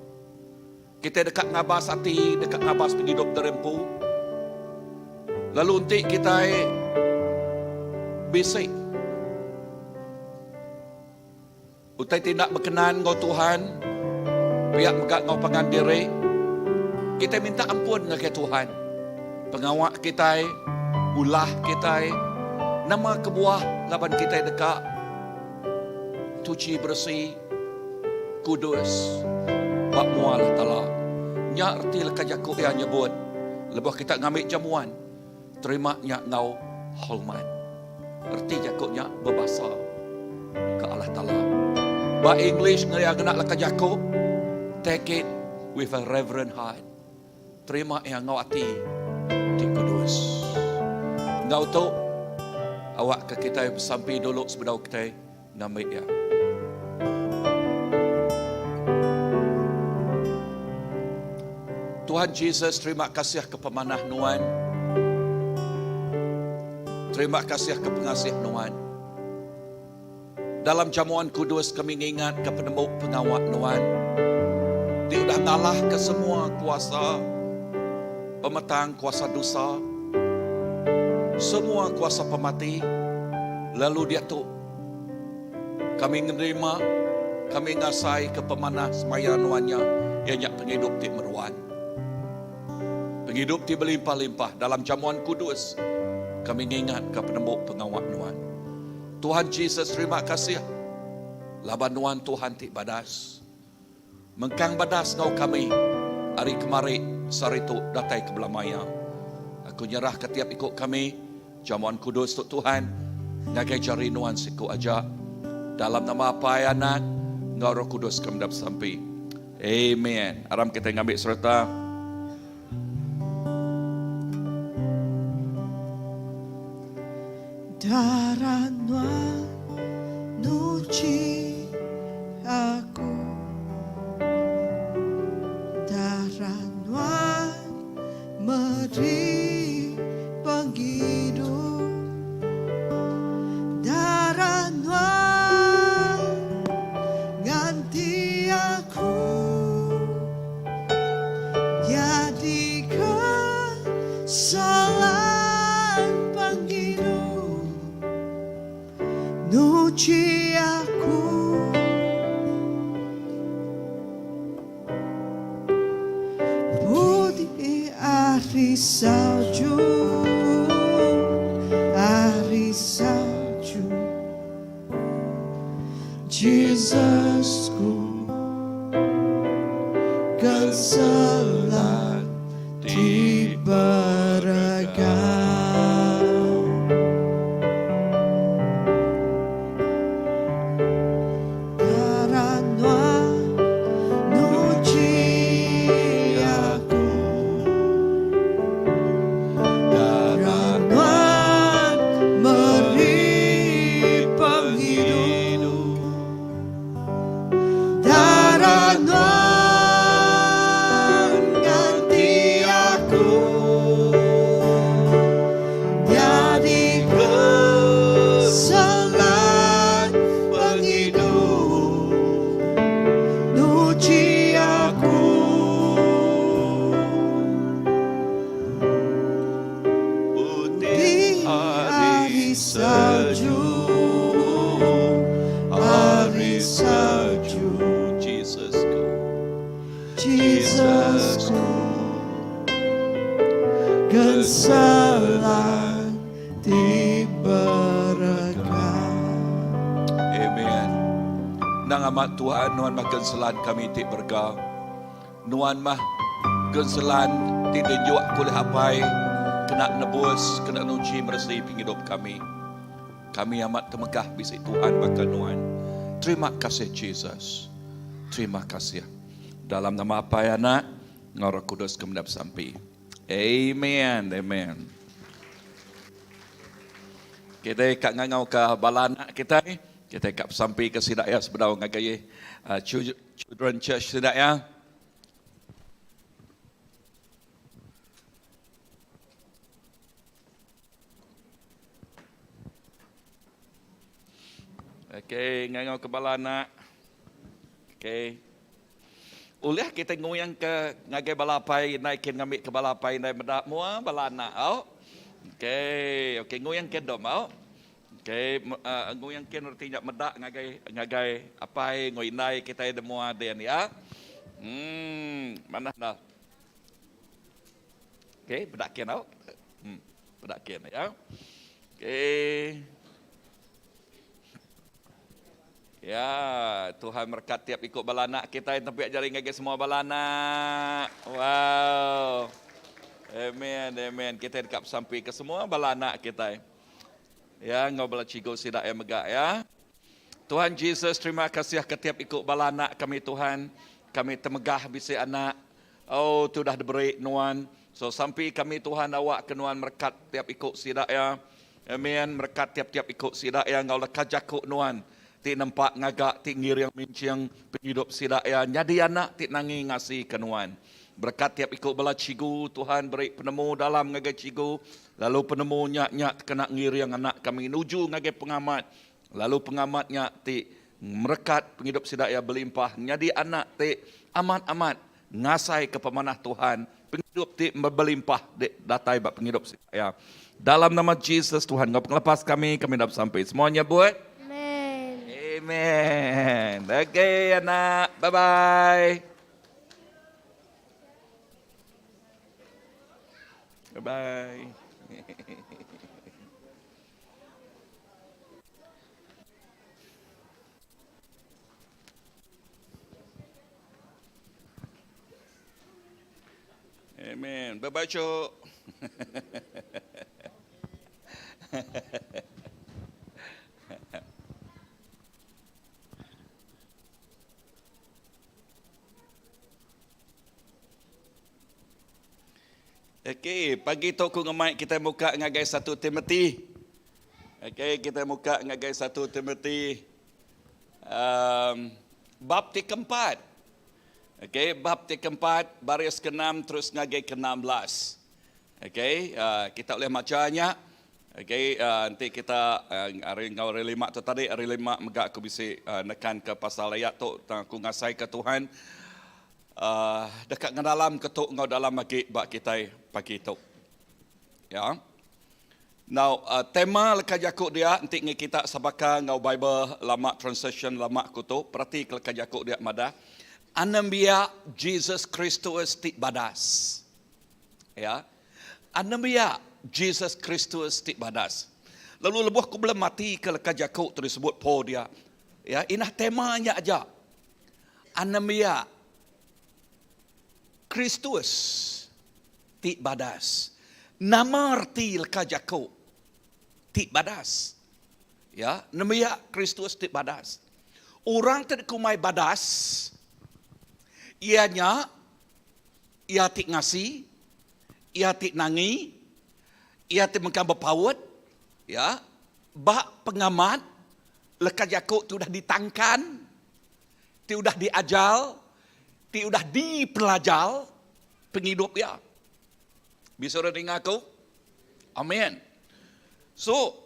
Kitai deka ngabas ati, deka ngabas pengidup diri empu. Lalu enti kitai bisi Utai ti enda bekenan enggau Tuhan, pia mega enggau pangan diri, kitai minta ampun ngagai Tuhan. Pengawa kitai, ulah kitai, nama kebuah laban kitai deka tuchi beresi, kudus ba mua Allah Taala. Nya reti leka jaku iya nyebut, lebuh kita ngambi jamuan, Terima nya enggau hormat. Reti jaku nya bebasa ke Allah Taala. Ba English ngeria ngena leka jaku take it with a reverent heart. Terima iya enggau ati ti kudus. Enggau tu awakka kitai besampi dulu sebedau kitai ngambi iya. Tuhan Jesus, terima kasih ke pemanah Nuan. Terima kasih ke pengasih Nuan. Dalam jamuan kudus kami ngingat ke penemu pengawa Nuan. Ti udah ngalah ke semua kuasa pemetang, kuasa dosa, semua kuasa pemati, lalu diatu Kami ngenerima, kami ngasaika pemanah semaya Nuan nya, iya nya pengidup ti meruan. Pengidup ti belimpah-limpah dalam jamuan kudus, kami ngingatka penembu pengawa Nuan. Tuhan Jesus terima kasih laban Nuan Tuhan ti badas. Mengkang badas enggau kami ari kemari sehari tu datai ke belama iya. Aku nyerahka tiap iku kami, jamuan kudus tu Tuhan, ngagai jari Nuan siku aja. Dalam nama Apai, Anak, enggau Roh Kudus kami enda besampi. Amen. Aram kitai ngambi sereta. Darah Nuan nuchi aku Darah Nuan meri pengidup Darah Nuan nganti aku Nyadika salan pengidup Nuchi aku Putih ari salju Ari salju Jesus ku Genselan ti berega. Darah Nuan nuchi aku. Darah Nuan meri pengidup. Darah Nuan. Genselan ti berega. Amen. Nang amat Tuhan nuan mah genselan kami ti berega. Nuan mah genselan ti dijuk ku ulih Apai kena nebus kena nuchi meresi pengidup kami. Kami amat temegah bisi Tuhan baka nuan. Terima kasih Jesus. Terima kasih. Dalam nama Apai Anak enggau Roh Kudus ke meda besampi. Amen. Amen. Kitai ka ngangau ka bala anak kitai, kitai ka besampi ke sida iya sebedau ngagai uh, Children Church sida iya. Okey, ngangau ke bala anak. Okey. Ulih kita nguyang ke ngagai bala apai indai kin ngambi ke bala apai indai meda mua bala anak au. Okey, okey nguyang ke dom au. Okey, uh, nguyang kin reti nya meda ngagai ngagai apai enggau indai kita de mua din ya. Hmm, manah dah. Okey, peda kin au. Hmm, peda kin ya. Okey. Ya, Tuhan merekat tiap iku bala anak kita yang tempiak jari ngagai semua bala anak. Wow. Amen, amen. Kita dekat sampai ke semua bala anak kita. Ya, ngau bala cikgu sida yang mega ya. Tuhan Jesus, terima kasih ke tiap iku bala anak kami Tuhan. Kami temegah bisi anak. Oh, tu dah diberi nuan. So sampi kami Tuhan awak ke nuan merekat tiap iku sida ya. Amen. Merekat tiap-tiap iku sida ya ngau leka jaku nuan. Ti nempa ngaga ti ngiring mincing pengidup sida ya nyadi anak ti nangi ngasi ke nuan. Berekat tiap iku bala cikgu Tuhan beri penemu dalam ngagai cikgu lalu penemu nya nya kena ngiring anak kami nuju ngagai pengamat Lalu pengamat nya ti merekat pengidup sida iya belimpah nyadi anak ti amat-amat ngasaika pemanah Tuhan, pengidup ti belimpah di datai ba pengidup sida iya. Dalam nama Jesus Tuhan enggau pengelepas kami, kami enda besampi. Semua nyebut Amen. Amen. Okay anak, bye-bye. Bye-bye. Amen. Bye-bye, Cuk. Okey, pagi tu aku ngemai kita muka ngagai satu Timothy. Okey, kita muka ngagai satu Timothy um, bab ti keempat. Okey, bab ti keempat, baris keenam terus ngagai ke-16. Okey, uh, kita boleh maca nya. Okey, uh, nanti kita uh, hari ngau hari lima tu tadi, hari lima mega aku bisi uh, nekan ke pasal ayat tu tang aku ngasai ke Tuhan. Uh, deka ngedalam ke tu enggau dalam agi ba kitai pagi tu. Ya. Now, uh, tema leka jaku dia enti ngi kita sabaka enggau Bible lama translation lama ku tu, perati ke leka jaku dia madah anembiak Jesus Kristus ti badas. Ya. Anembiak Jesus Kristus ti badas. Lalu lebuh ku belum mati ke leka jaku tu disebut Paul dia. Ya, inah tema nya aja. Anembiak Kristus ti badas. Nama reti leka jaku ti badas? Ya, nembiak Kristus ti badas. Orang ti dikumbai badas iya nya iya ti ngasi, iya ti nangi, iya ti mengkang bepaut, ya, ba pengamat leka jaku ti udah ditangkan ti udah diajar, ti udah dipelajar pengidup iya. Bisi orang ninga aku? Amen. So,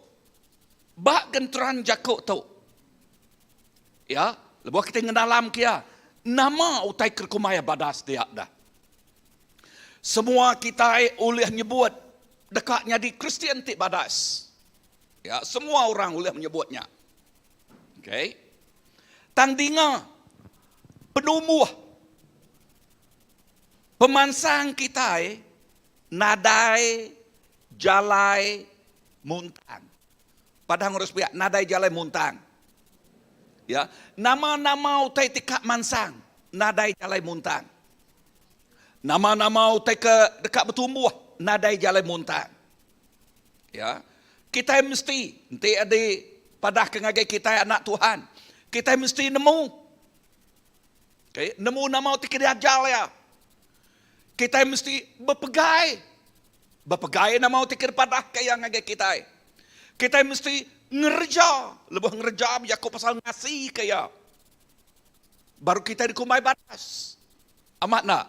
ba genteran jaku tu, ya, lebuh kita ngedalam ke iya, nama utai ke kumbai badas dia dah. Semua kitai ulih nyebut deka nyadi Kristian ti badas. Ya, semua orang ulih menyebutnya. Okay. Tang dinga penumbuh pemansang kitai nadai Jalai muntang. Padah ngurus piak nadai jalai muntang. Ya, nama-nama utai ti ka mansang nadai jalai muntang. Nama-nama utai ke deka betumbuh nadai jalai muntang. Ya. Kitai mesti enti adi padah ke ngagai kitai anak Tuhan, kitai mesti nemu. Okay, nemu nama utai ke diajar iya. Kitai mesti bepegai. Bepegai nama utai ke dipadahka iya ngagai kitai. Kitai mesti ngereja. Lebuh ngereja bejaku pasal ngasika iya. Baru kitai dikumbai badas. Amat enda?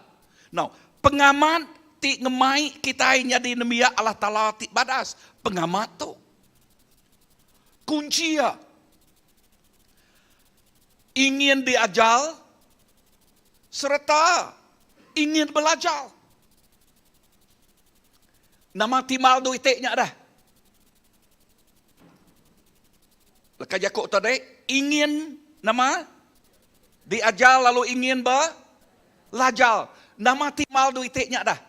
Now, pengamat ti ngemai kitai nyadi nembiak Allah Taala ti badas, pengamat tu. Kunchi iya, ingin diajar sereta ingin belajar. Nama timbal du iti nya dah? Leka jaku tadi ingin nama? Diajar lalu ingin be lajar. Nama timbal du iti nya dah?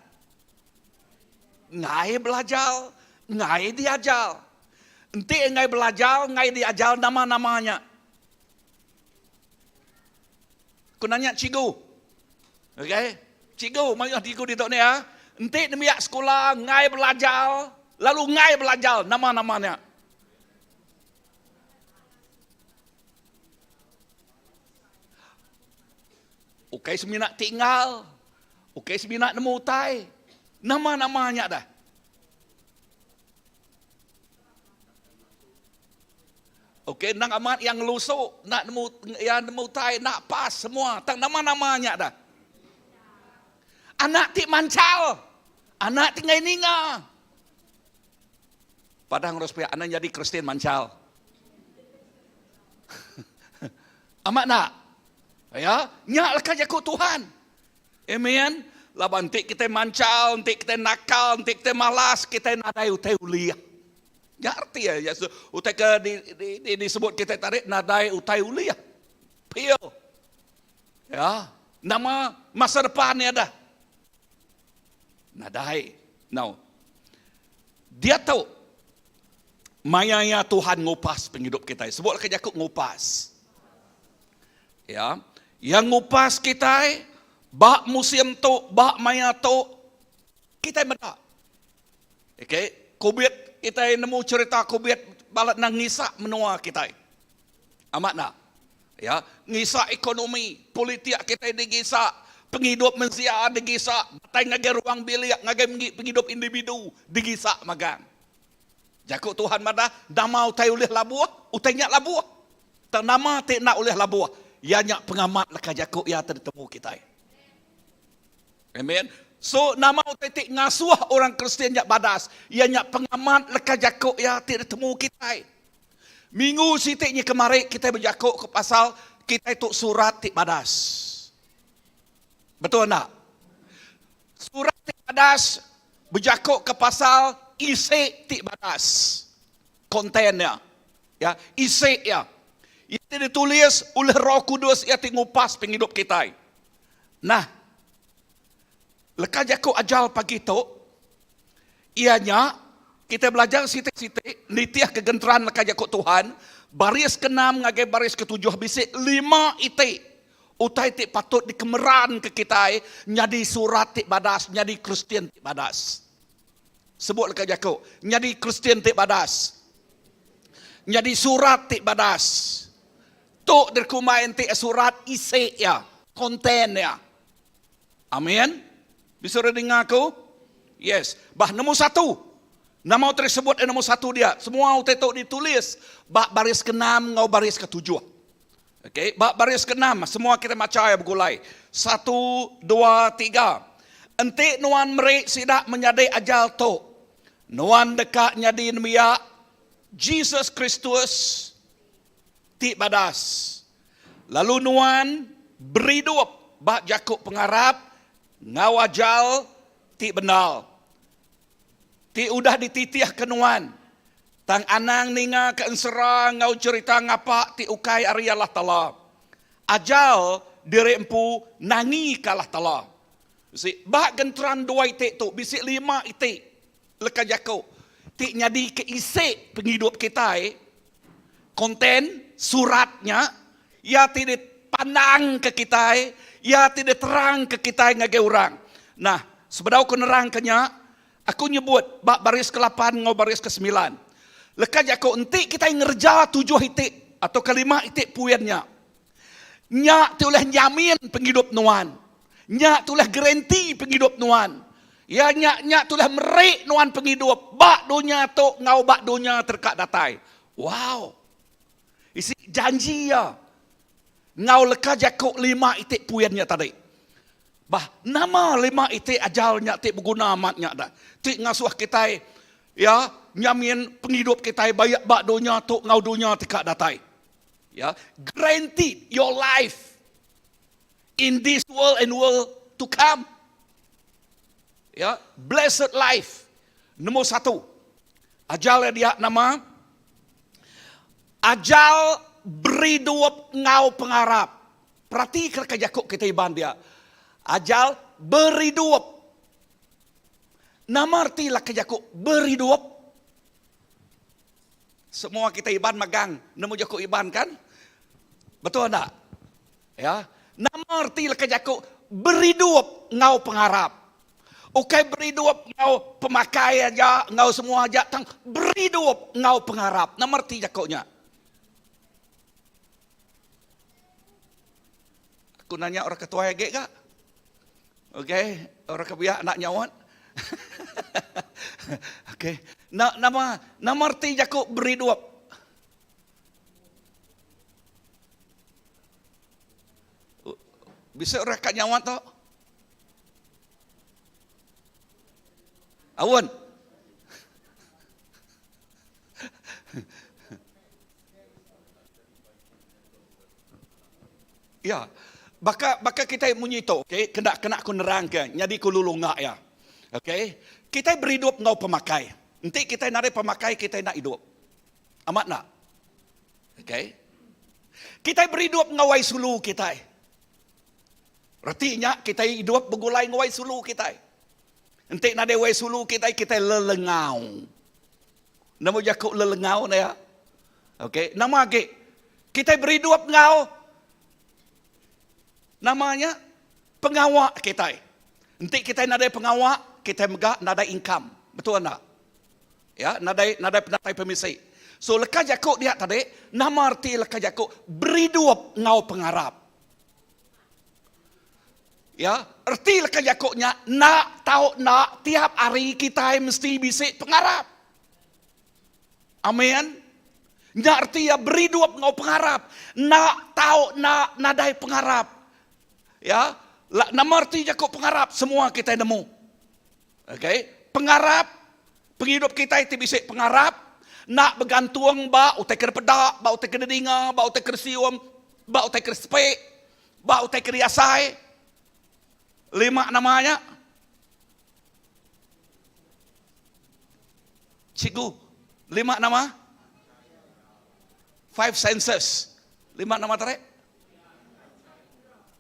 Enggai belajar, enggai diajar. Enti enggai belajar, enggai diajar nama-nama nya. Ku nanya cikgu. Okey. Cikgu, mayuh cikgu ditu ni ah. Enti nembiak sekula enggai belajar, lalu enggai belajar nama-nama nya. Ukai semina tinggal, ukai semina nemu utai. Nama-nama nya dah. Okey, endang amat yang ngelusu, nak nemu ya nemu utai, nak pas semua. Tang nama-nama nya dah. Anak ti mancal, anak ti ngai ninga. Padah ngurus pia anak jadi Kristian mancal. Amat nak? Ya, nya leka jaku Tuhan. Amen. Laban enti kitai mancal, enti kitai nakal, enti kitai malas, kitai nadai utai ulih. Nya reti iya utai ke di, di, di, disebut kitai tadi nadai utai ulih. Pio. Ya, nama masa depan iya dah. Nadai. No. Diatu maya iya Tuhan ngupas pengidup kitai. Sebutlah ke jaku ngupas. Ya. Iya ngupas kitai ba musim tu, ba maya tu kitai meda. Okey, Covid kitai nemu cherita Covid balat nang ngisak menua kitai. Amat enda? Ya, ngisak ekonomi, politik kitai digisak, pengidup mensia digisak, datai ngagai ruang bilik, ngagai menggi pengidup individu digisak magang. Jaku Tuhan madah, nama utai ulih labuh, utai nya labuh. Tang nama ti enda ulih labuh, iya nya pengamat leka jaku iya ti ditemu kitai. Amen. So, nama utai ti ngasuh orang Kristian nya badas, iya nya pengamat leka jaku iya ti ditemu kitai. Minggu siti nya kemari kitai bejaku ke pasal kitai tu surat ti badas. Betul enda? Surat ti badas bejaku ke pasal isi ti badas. Konten iya. Ya, isi iya. Iya ti ditulis ulih Roh Kudus iya ti ngupas pengidup kitai. Nah, leka jaku ajal pagi tu iya nya kitai belajar siti-siti nitihka genteran leka jaku Tuhan, baris keenam ngagai baris ketujuh bisi lima iti utai ti patut dikemeranka kitai nyadi surat ti badas, nyadi Kristian ti badas. Sebut leka jaku, nyadi Kristian ti badas. Nyadi surat ti badas. Tu dikumbai enti surat isi iya, content iya. Amin. Bisi orang ninga aku? Yes. Bah nombor satu. Nama utai disebut nombor satu dia. Semua utai tu ditulis ba baris keenam enggau baris ketujuh. Okey, ba baris keenam semua kita macha iya begulai. Satu, dua, tiga. Enti nuan meri sida menyadi ajar tu, nuan deka nyadi nembiak Jesus Kristus ti badas, lalu nuan beridup ba jaku pengarap enggau ajar ti bendar, ti udah dititihka nuan. Tang anang ningaka ensera enggau cherita ngapa ti ukai ari Allah Taala. Ajar diri empu nangika Allah Taala. Bisi ba genteran dua iti tu bisi lima iti leka jaku. ti nyadi ke isi pengidup kitai, konten surat nya, iya ti dipandangka kitai, iya ti diterangka kitai ngagai orang. Nah, sebedau ku nerangka nya, aku nyebut ba baris kelapan enggau baris kesemilan. Leka jaku enti kitai ngereja tujuh iti atauka lima iti puin nya, Nya ti ulih nyamin pengidup nuan. Nya ti ulih gerenti pengidup nuan. Iya nya nya ti ulih meri nuan pengidup ba dunya tu enggau ba dunya ti deka datai. Wow! Isi janji iya enggau leka jaku lima iti puin nya tadi. Bah, nama lima iti ajar nya ti beguna amat nya dah ti ngasuh kitai iya nyamin pengidup kitai ba ba dunya tu enggau dunya ti ka datai. Ya, guaranteed your life in this world and world to come. Ya, blessed life. Nombor satu. Ajal dia nama ajal beri duop ngau pengarap. Perhati ke jaku kita Iban dia. Ajal beri duop. Nama arti lah jaku beri duop? Semua kita Iban magang nemu jaku Iban kan? Betul enda? Ya. Nama reti leka jaku beridup enggau pengarap? Ukai beridup enggau pemakai aja, enggau semua aja, tang beridup enggau pengarap. Nama reti jaku nya? Aku nanya orang ke tuai agi ga. Okey, orang ke biak enda nyaut. Okey. Na, nama nama reti jaku beridup? Bisa orang kat nyawa tu? Awan. Ya. Baka baka kitai munyi tu, okey, kena kena aku nerangka nyadi ku lulu ngak iya. Okey. Kitai beridup enggau pemakai. Enti kitai nadai pemakai kitai enda idup. Amat enda? Okey. Kitai beridup enggau wai sulu kitai. Reti nya kitai idup begulai enggau wai sulu kitai. Enti nadai wai sulu kitai kitai lelengau. Nama jaku lelengau ne ya? Okey, nama agi? Kitai beridup enggau nama nya pengawa kitai. Enti kitai nadai pengawa, kitai mega nadai income. Betul enda? Ya, nadai nadai penatai pemisi. So leka jaku dia tadi, nama reti leka jaku beridup enggau pengarap? Ya, reti leka jaku nya enda tau enda tiap hari kitai mesti bisi pengarap. Amin. Nya reti iya beridup enggau pengarap. Enda tau enda nadai pengarap. Ya, nama reti jaku pengarap semua kitai nemu. Okey, pengarap pengidup kitai ti bisi pengarap enda begantung ba utai ke dipeda, ba utai ke didinga, ba utai ke disium, ba utai ke disepi, ba utai ke diasai. Lima nama nya. Cikgu, lima nama? Five senses. Lima nama tarik?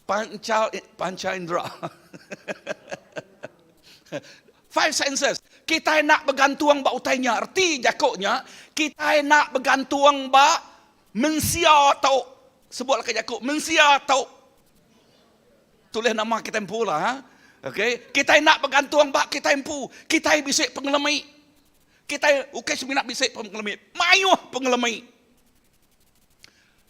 Panca panca indera. Five senses. Kitai enda begantung ba utai nya. Reti jaku nya, kitai enda begantung ba mensia tu. Sebut leka jaku, mensia tu. Tulis nama kitai empu lah. Ha? Okay. Kitai enda begantung ba kitai empu. Kitai bisi pengelemi. Kitai ukai semina bisi pengelemi. Mayuh pengelemi.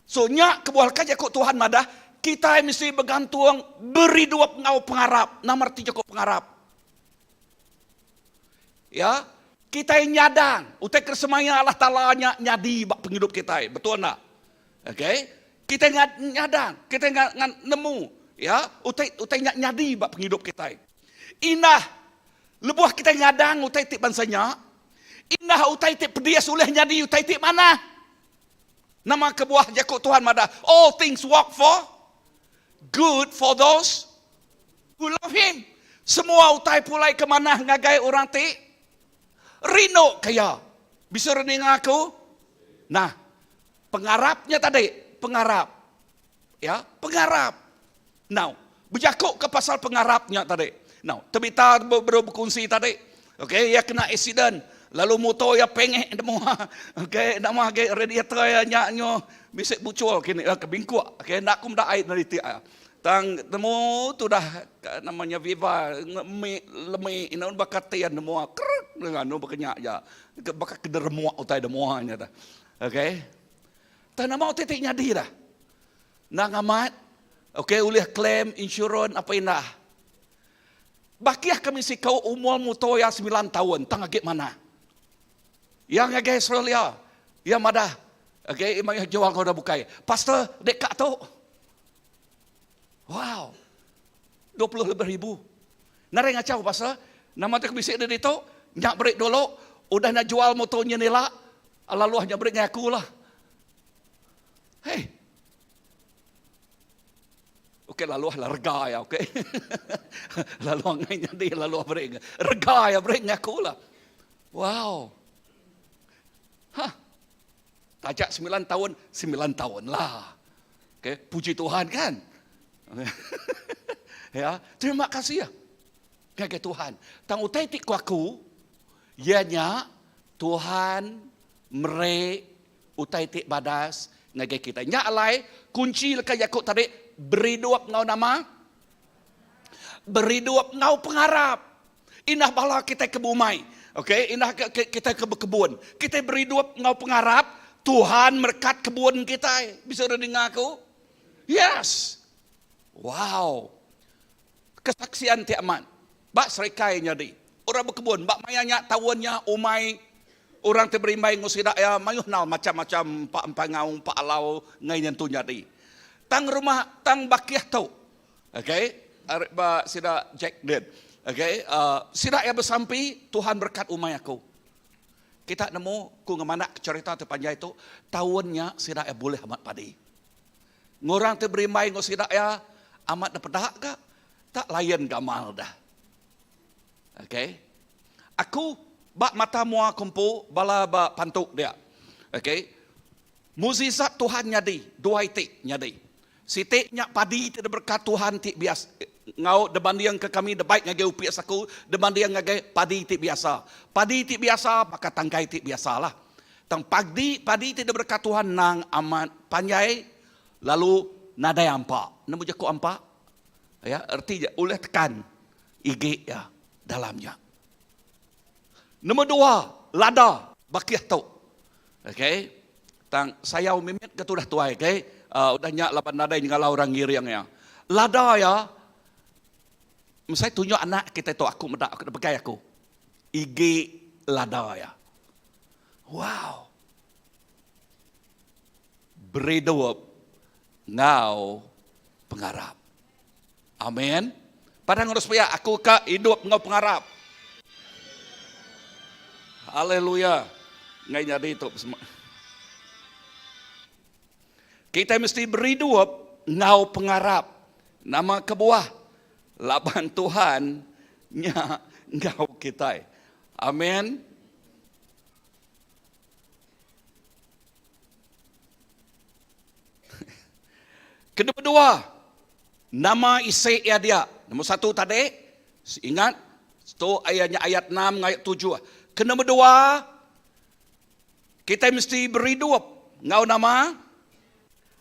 So nya kebuah leka jaku Tuhan madah, kitai mesti begantung beridup enggau pengarap. Nama reti jaku pengarap? Ya, kitai nyadang utai ke semaya Allah Taala nya nyadi ba pengidup kitai. Betul enda? Okey. Kitai nyadang, kitai nemu ya, utai utai nya nyadi ba pengidup kitai. Indah lebuh kitai nyadang utai ti bansa nya, indah utai ti pedis ulih nyadi utai ti manah. Nama kebuah jaku Tuhan madah, All things work for good for those who love Him. Semua utai pulai ke manah ngagai orang ti rindu ke Iya. Bisi orang ninga aku? Nah, pengarap nya tadi, pengarap. Ya, pengarap. Now, bejaku ke pasal pengarap nya tadi. Now, Tabitha baru bekunsi tadi. Okay, iya kena accident. Lalu motor iya pengek demua. Okey, nama agi radiator iya nya nyo bisi buchul kini ke bingkuk. Okey, enda aku meda ai neritik iya. Tang temu tudah nama nya Viva lemi lemi inu baka tin demua krek anu baka nya aja. Baka ke deremuk utai demua nya dah. Okey. Tang nama utai ti nyadi dah. Endang amat okey ulih claim insurans apa indah. Bakih kami siku umur muto iya semilan taun tang agi manah. Iya ngagai Australia, iya madah okay, mayuh jual enggau orang bukai. Pastor, dek ka tu. Wow. 20 lebih ribu. Narai ngachau pastor, nama tu bisi di ditu, nya beri dulu, udah nya jual motor nya nila, lalu nya beri ngagai aku lah. Hey. Okey lalu lah rega ya okey. lalu angai nyadi lalu beri rega ya beri ngaku lah. Wow. Hah. Tajak 9 tahun, 9 tahun lah. Okey, puji Tuhan kan? ya, terima kasih ya. Ngagai Tuhan. Tang utai ti ku aku, iya nya Tuhan meri utai ti badas ngagai kitai. Nya alai kunchi leka jaku tadi beridup enggau nama? Beridup enggau pengarap. Indah bala kitai ke bumai, okey, indah kitai ke bekebun. Kitai beridup enggau pengarap, Tuhan merekat kebun kitai. Bisi orang ninga aku? Yes. Wow. Kesaksian ti amat. Ba serikai nyadi. Orang bekebun ba maya nya taun nya umai orang ti berimbai enggau sida iya mayuh nal macham-macham empa empangau empa alau enggai nyentu nyadi. Tang rumah tang bakih tu okay ari ba sida Jack din okay uhh sida iya besampi Tuhan berekat umai aku. Kita nemu ku ngemanak cherita ti panjai tu taun nya sida iya bulih amat padi. Ngurang ti berimbai enggau sida iya amat dipeda ga tak lain gamal dah. Okay. Aku ba mata mua aku empu bala ba pantu dia. Okay. Mukjizat Tuhan nyadi dua iti nyadi. Siti nya padi ti diberkat Tuhan ti biasa enggau dibandingka kami dibai ngagai opis aku dibanding ngagai padi ti biasa. Padi ti biasa baka tangkai ti biasalah. Tang padi padi ti diberkat Tuhan endang amat panjai lalu nadai ampa. Nemu jaku ampa? Ya, erti ja ulih tekan igi iya dalam nya. Nombor dua, lada bakih tu. Okey. Tang sayau mimit ke tudah tuai, okey. Uh, udah nya laban nadai nyengala orang ngiring iya. Lada iya mesai tunjuk anak kita tu aku meda aku pegai aku. Igi lada iya. Wow. Beridup enggau pengarap. Amin. Padang ngurus pia aku ka hidup enggau pengarap. Haleluya. Ngai nyadi tu semua. Kita mesti beridup enggau pengarap. Nama kebuah? Laban Tuhan nya enggau kitai. Amin. Kedua-dua, nama isi iya dia. Nombor satu tadi, ingat, tu ayatnya ayat 6 dengan ayat 7. Kenoma dua, kita mesti beridup enggau nama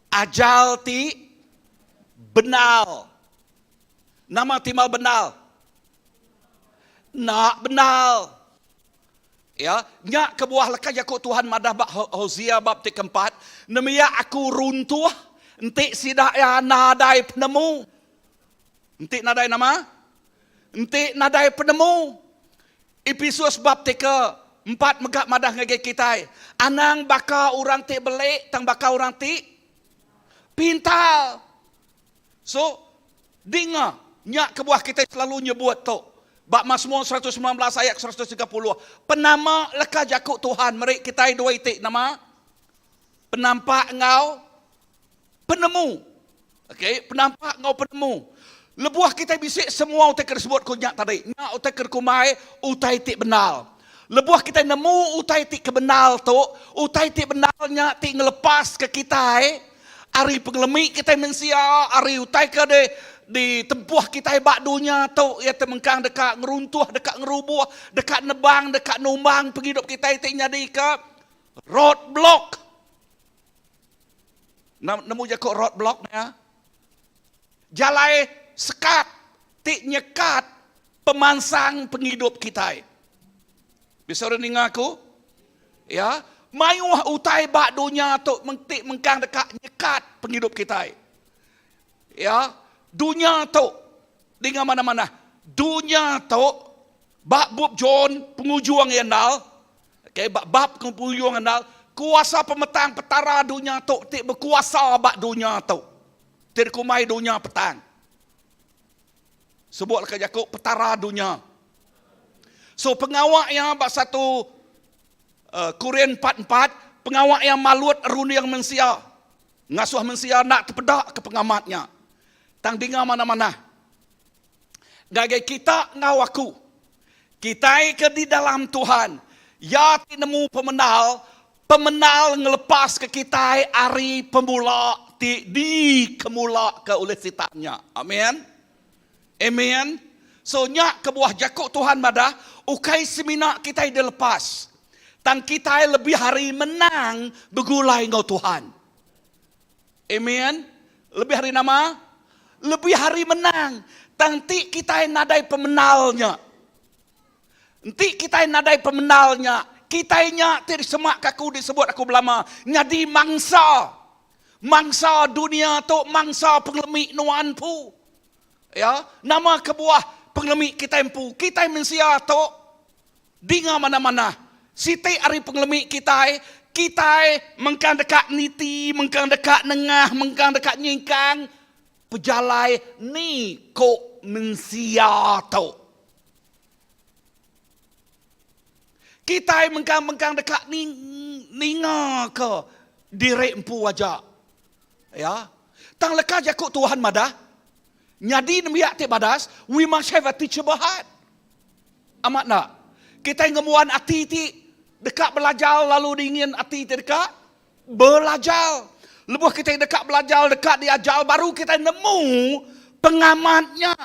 ajal ti benal. Nama timbal benal. Nak benal. Ya, nya kebuah leka jaku Tuhan madah ba Hosea bab ti keempat, Nembiak aku runtuh enti sida iya nadai penemu. Enti nadai nama? Enti nadai penemu. Episus bab ti ke empat mega madah ngagai kitai, anang baka orang ti beli tang baka orang ti pintar. So, dinga, nya kebuah kitai selalu nyebut tu. Ba Masmur 119 ayat 130, penama leka jaku Tuhan meri kitai dua iti nama? Penampak enggau penemu. Okey, penampak enggau penemu. Lebuh kitai bisi semua utai ke disebut ku nya tadi, nya utai ke dikumbai utai ti bendar. Lebuh kitai nemu utai ti kebendar tu, utai ti bendar nya ti ngelepaska kitai ari pengelemi kitai mensia, ari utai ke di. di tempuh kitai ba dunya tu iya ti mengkang deka ngeruntuh, deka ngerubuh, deka nebang, deka numbang pengidup kitai ti nyadika road block. Nemu jaku road block nya? Jalai sekat ti nyekat pemansang pengidup kitai. Bisi orang ninga aku? Ya, mayuh utai ba dunya tu ti mengkang deka nyekat pengidup kitai. Ya, dunya tu dinga manah-manah. Dunya tu ba bup John pengujung iya endal, okay, ba bab pengujung endal, kuasa pemetang petara dunya tu ti bekuasa ba dunya tu. Ti dikumbai dunya petang. Sebut leka jaku petara dunya. So pengawa iya ba satu uh, Korin 4:4, pengawa iya malut runding mensia. Ngasuh mensia enda tepeda ke pengamat nya. Tang dinga manah-manah. Ngagai kita enggau aku. Kitai ke di dalam Tuhan, iya ti nemu pemendal, pemendal ngelepaska kitai ari pemula ti dikemulaka ulih Sitan nya. Amen. Amen. So nya kebuah jaku Tuhan madah, ukai semina kitai dilepas, tang kitai lebih ari menang begulai enggau Tuhan. Amen. Lebih ari nama? Lebih ari menang. Tang enti kitai nadai pemendal nya. Enti kitai nadai pemendal nya, kitai nya ti disemak aku disebut aku belama nyadi mangsa. Mangsa dunia tu, mangsa pengelemi nuan empu. Ya, nama kebuah pengelemi kitai empu? Kitai mensia tu Dinga manah-manah, siti ari pengelemi kitai, kitai mengkang deka niti, mengkang deka nengah, mengkang deka nyingkang pejalai ni ko mensia tu. Kitai mengkang-mengkang deka ninga ke diri empu aja. Ya. Tang leka jaku Tuhan madah, nyadi nembiak ti badas, we must have a teachable heart. Amat enda? Kitai ngembuan ati ti deka belajar lalu dingin ati ti deka belajar. Lebuh kitai deka belajar, deka diajar baru kitai nemu pengamat nya.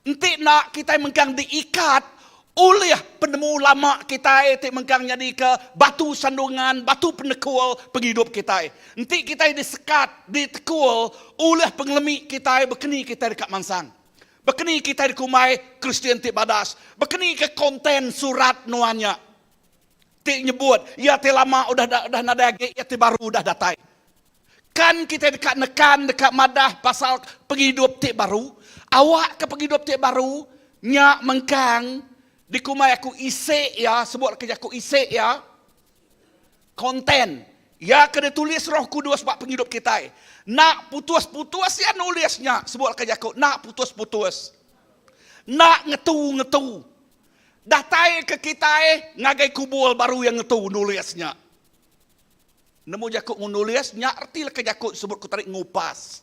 Enti enda kitai mengkang diikat ulih penemu lama kitai ti mengkang nyadika batu sandungan, batu penekul pengidup kitai. Enti kitai disekat, ditekul ulih pengelemi kitai bekeni kitai deka mansang. Bekeni kitai dikumbai Kristian ti badas? Bekeni ke konten surat nuan nya ti nyebut iya ti lama udah udah nadai agi, iya ti baru udah datai? Kan kitai deka nekan deka madah pasal pengidup ti baru? Awakka pengidup ti baru nya mengkang dikumbai aku isi iya, sebut ke jaku isi iya. Konten iya ke ditulis Roh Kudus ba pengidup kitai. Enda putus-putus iya nulis nya, sebut leka jaku enda putus-putus. Enda ngetu-ngetu. Datai ke kitai ngagai kubul baru iya ngetu nulis nya. Nemu jaku nulis nya reti leka jaku sebut ku tadi ngupas,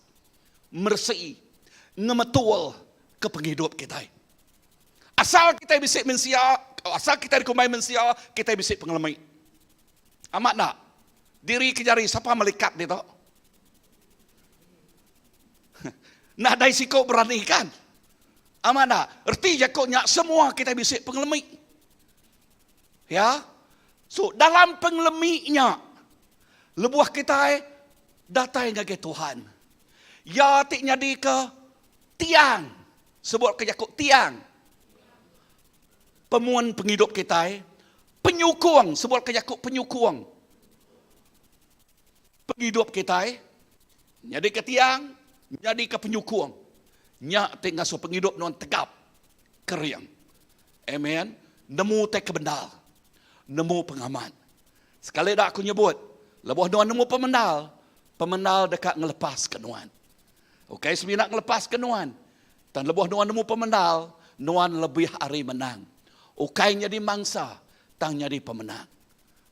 meresi, ngemetul ke pengidup kitai. Asal kitai bisi mensia, asal kitai dikumbai mensia, kitai bisi pengelemi. Amat enda? Diri ke jari sapa melikat ditu? Nadai siku berani kan? Amat enda? Reti jaku nya semua kitai bisi pengelemi. Ya. So dalam pengelemi nya lebuh kitai datai ngagai Tuhan, Iya ti nyadika tiang Sebut ke jaku tiang pemun pengidup kitai, penyukung, sebut ke jaku penyukung pengidup kitai, nyadika tiang, nyadika penyukung. Nya ti ngasuh pengidup nuan tegap, kering. Amen. Nemu utai ke bendar, nemu pengamat. Sekali da aku nyebut, lebuh nuan nemu pemendar, pemendar deka ngelepaska nuan. Ukai semina ngelepaska nuan, tang lebuh nuan nemu pemendar, nuan lebih ari menang. Ukai nyadi mangsa, tang nyadi pemenang.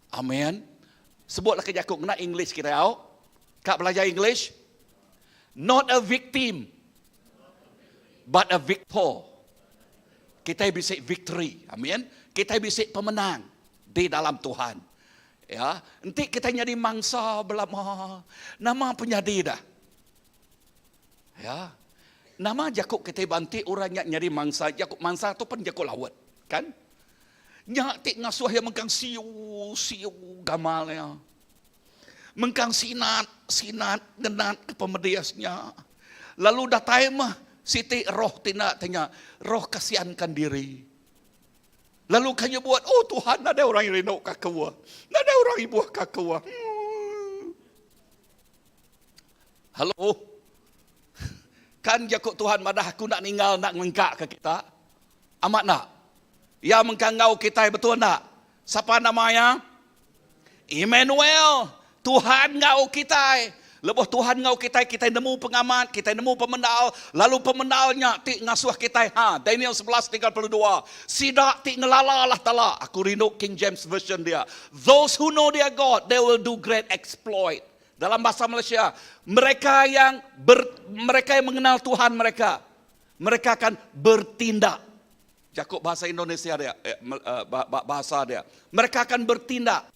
Amen. Sebutlah ke jaku ngena English kitai au. Ka belajar English? Not a victim, but a victor. Kitai bisi victory. Amen. Kitai bisi pemenang di dalam Tuhan. Ya, enti kitai nyadi mangsa belama, nama penyadi dah? Ya. Nama jaku kitai ba enti orang nya nyadi mangsa jaku mangsa tu pen jaku laut kan. Nya ti ngasuh iya mengkang siu siu gamal iya. Mengkang sinat sinat ngenat ke pemedis nya. Lalu datai meh siti roh ti enda ti nya roh kasiankan diri. Lalu ka nyebut oh Tuhan nadai orang rindu ka aku. Nadai orang ibuh ka aku. Hmm. Halo. Kan jaku Tuhan madah aku enda ninggal enda ngelengka ke kita. Amat enda? Iya mengkang enggau kitai betul enda? Sapa nama iya? Emmanuel. Tuhan enggau kitai. Lebuh Tuhan enggau kitai, kitai nemu pengamat, kitai nemu pemendal, lalu pemendal nya ti ngasuh kitai ha, Daniel 11 32. Sida ti ngelala Allah Taala, aku rindu King James Version dia. Those who know their God, they will do great exploit. Dalam bahasa Malaysia, mereka yang ber, mereka yang mengenal Tuhan mereka, mereka akan bertindak. Jaku bahasa Indonesia dia, eh, eh bahasa dia. Mereka akan bertindak.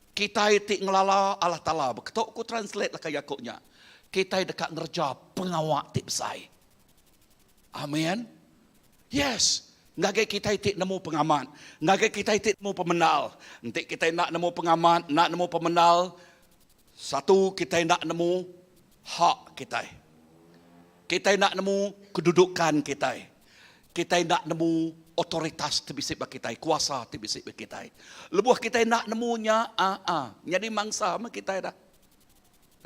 Kitai ti ngelala Allah Taala, beketu ku translate leka jaku nya. Kitai deka ngereja pengawa ti besai. Amen. Yes. Ngagai kitai ti nemu pengamat. Ngagai kitai ti nemu pemendal. Enti kitai enda nemu pengamat, enda nemu pemendal, satu kitai enda nemu hak kitai. Kitai enda nemu kedudukan kitai. Kitai enda nemu otoritas ti bisi ba kitai, kuasa ti bisi ba kitai. Lebuh kitai enda nemu nya, aa, nyadi mangsa meh kitai dah.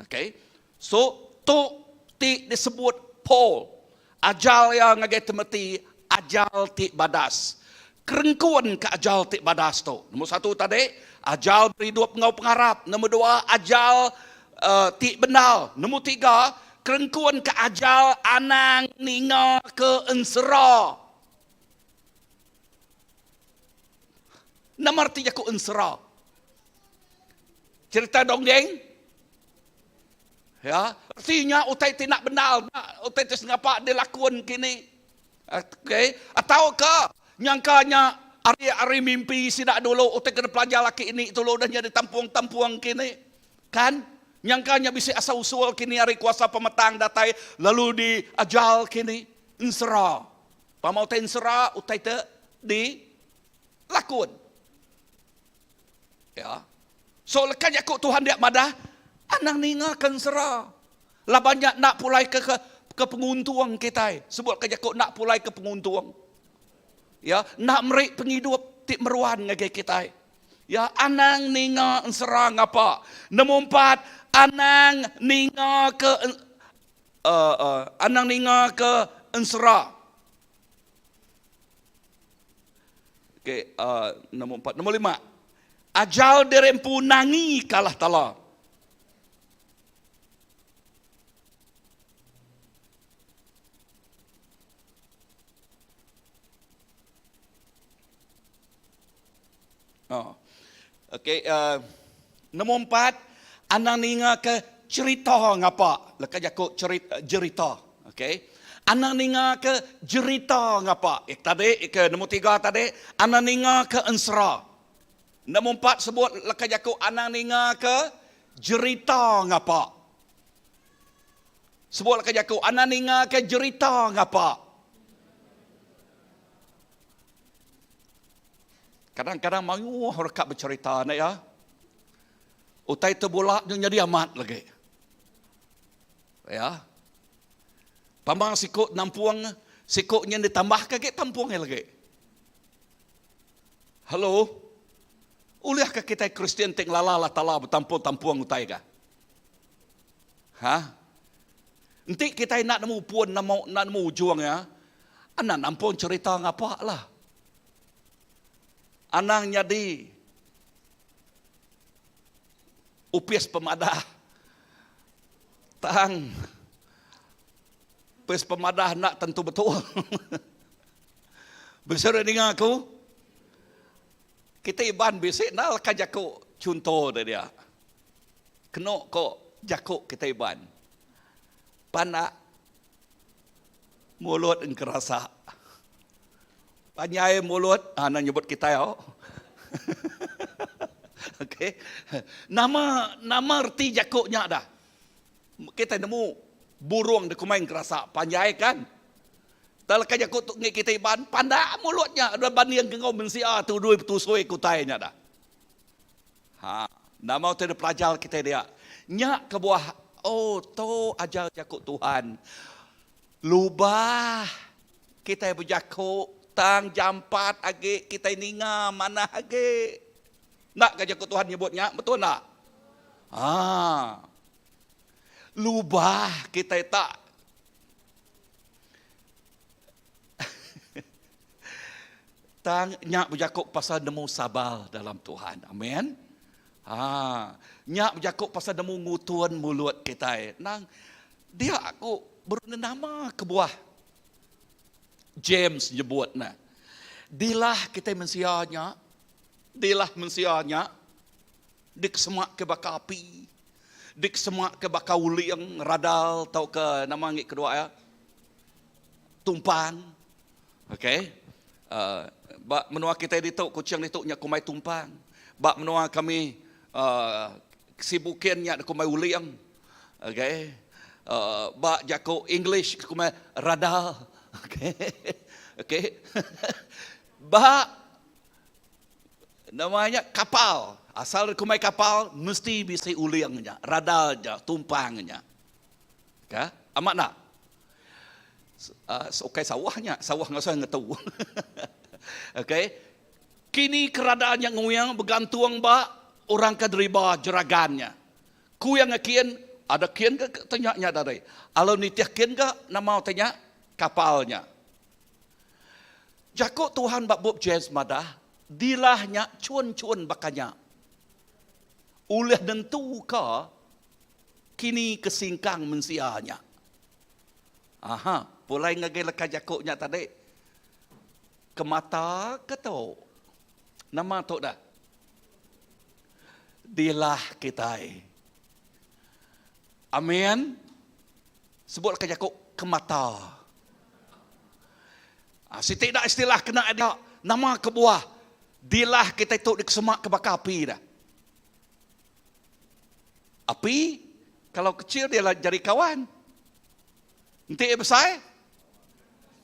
Okay. So, tu ti disebut Paul. Ajal iya ngagai Timoti, ajal ti badas. Kerengkun ke ajal ti badas tu. Nombor satu tadi, ajal beridup enggau pengarap. Nombor dua, ajal uh, ti bendar. Nombor tiga, kerengkun ke ajal anang ninga ke ensera. Nama reti jaku ensera? Cerita donggeng? Ya, reti nya utai ti nak bendar, utai ti sengapa dilakun kini. Okey, atau ke nyangka nya ari-ari mimpi sida dulu utai kena pelajar laki ini dulu udah nya ditampung-tampung kini. Kan? Nyangka nya bisi asal usul kini ari kuasa pemetang datai lalu diajal kini. Ensera. Pama utai ensera utai te di lakun. Ya. So leka jaku Tuhan dia madah anang ninga ke ensera. Laban nya enda pulai ke ke, ke penguntung kitai. Sebut ke jaku enda pulai ke penguntung. Ya, enda meri pengidup ti meruan ngagai kitai. Ya, anang ninga ensera ngapa. Nombor empat, anang ninga ke uh, uh, anang ninga ke ensera. Okey, uh, nombor empat. Nombor lima. Ajal diri empu nangi kalah tala. Oh. Okey, uh, nombor empat, anang ninga ke cerita ngapa. Leka jaku cerita, jerita. Okey. Anang ninga ke jerita ngapa. Eh, tadi ke nombor tiga tadi, anang ninga ke ensera. Nombor empat sebut leka jaku anang ninga ke jerita ngapa. Sebut leka jaku anang ninga ke jerita ngapa. Kadang-kadang mayuh orang ka becerita nek ya. Utai tebula nyu nyadi amat lagi. Ya. Pama siku nampung, siku nyin ditambah ke agi tampung iya lagi. Hello. Ulih ke kitai Kristian ti ngelala Allah Taala betampung-tampung utai ka? Ha? Enti kitai enda nemu pun nemu enda nemu ujung iya, anang nampung cerita ngapa lah. Anang nyadi upis pemadah. Tang pes pemadah enda tentu betul. Besera ninga aku. Kita Iban bisi enda leka jaku chunto de dia. Kenu ko jaku kita Iban. Pandak mulut engkerasa. Panjai mulut, ah, nak nyebut kita ya. Okey. Nama nama erti jaku nya dah. Kita nemu. Burung dikumbai engkerasa panjai kan. Tang leka jaku tu ngi kitai Iban pandak mulut nya enda banding ke enggau mensia ti udui betusui ke utai nya dah. Ha, nama utai dipelajar kitai dia. Nya kebuah oh tu ajar jaku Tuhan. Lubah kitai bejaku tang jampat agi kitai ninga manah agi. Enda ka jaku Tuhan nyebut nya betul enda? Ha. Lubah kitai tak Tang nya bejaku pasal nemu sabar dalam Tuhan. Amen. Ha, nya bejaku pasal nemu ngutun mulut kitai. Nang dia aku baru nama kebuah James nyebut nah. Dilah kitai mensia nya, dilah mensia nya dikesemak ke baka api. Dikesemak ke baka uling radal tauka nama ngi kedua iya tumpang. Okey. Uh, ba menua kitai ditu Kuching ditu nya kumbai tumpang. Ba menua kami uh, Sibukin nya kumbai uling. Okey. Uh, ba jaku English kumbai radal. Okey. Okey. ba Nama nya kapal. Asal kumbai kapal mesti bisi uling nya, radar nya, tumpang nya. Ka? Amat enda? Uh, ukai sawah nya, sawah ngasuh ngetu. Okey. Kini kerada nya nguyang begantung ba orang ke deriba jeragan nya. Ku yang kin, ada kin ke tanya nya tadi. Alu nitih kin ke nama tanya kapal nya. Jaku Tuhan ba bup James madah, dilah nya chun-chun baka nya. Ulih nentuka kini ke singkang mensia nya. Aha, pulai ngagai leka jaku nya tadi. Kemata ke tu? Nama tu dah? Dilah kitai. Amin. Sebut leka jaku kemata. Ha, siti dak istilah kena dia nama kebuah dilah kita itu dikesemak ke baka api dah. Api kalau kecil dia lah jadi kawan. Enti ia besar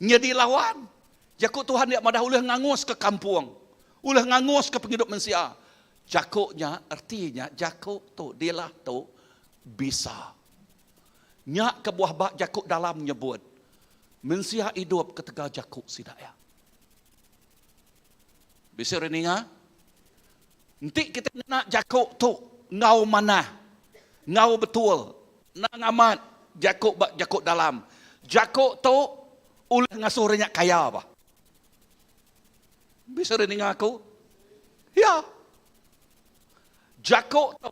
jadi lawan. Jaku Tuhan dia madah ulih ngangus ke kampung. Ulih ngangus ke penghidup manusia. Jaku nya artinya jaku tu dilah tu bisa. Nya kebuah ba jaku dalam nyebut, mensia idup ketegal jaku sida iya. Bisi orang ninga? Enti kita ngena jaku tu enggau manah, enggau betul, endang amat jaku ba jaku dalam. Jaku tu ulih ngasuh orang nya kaya bah. Bisi orang ninga aku? Ya. Jaku tu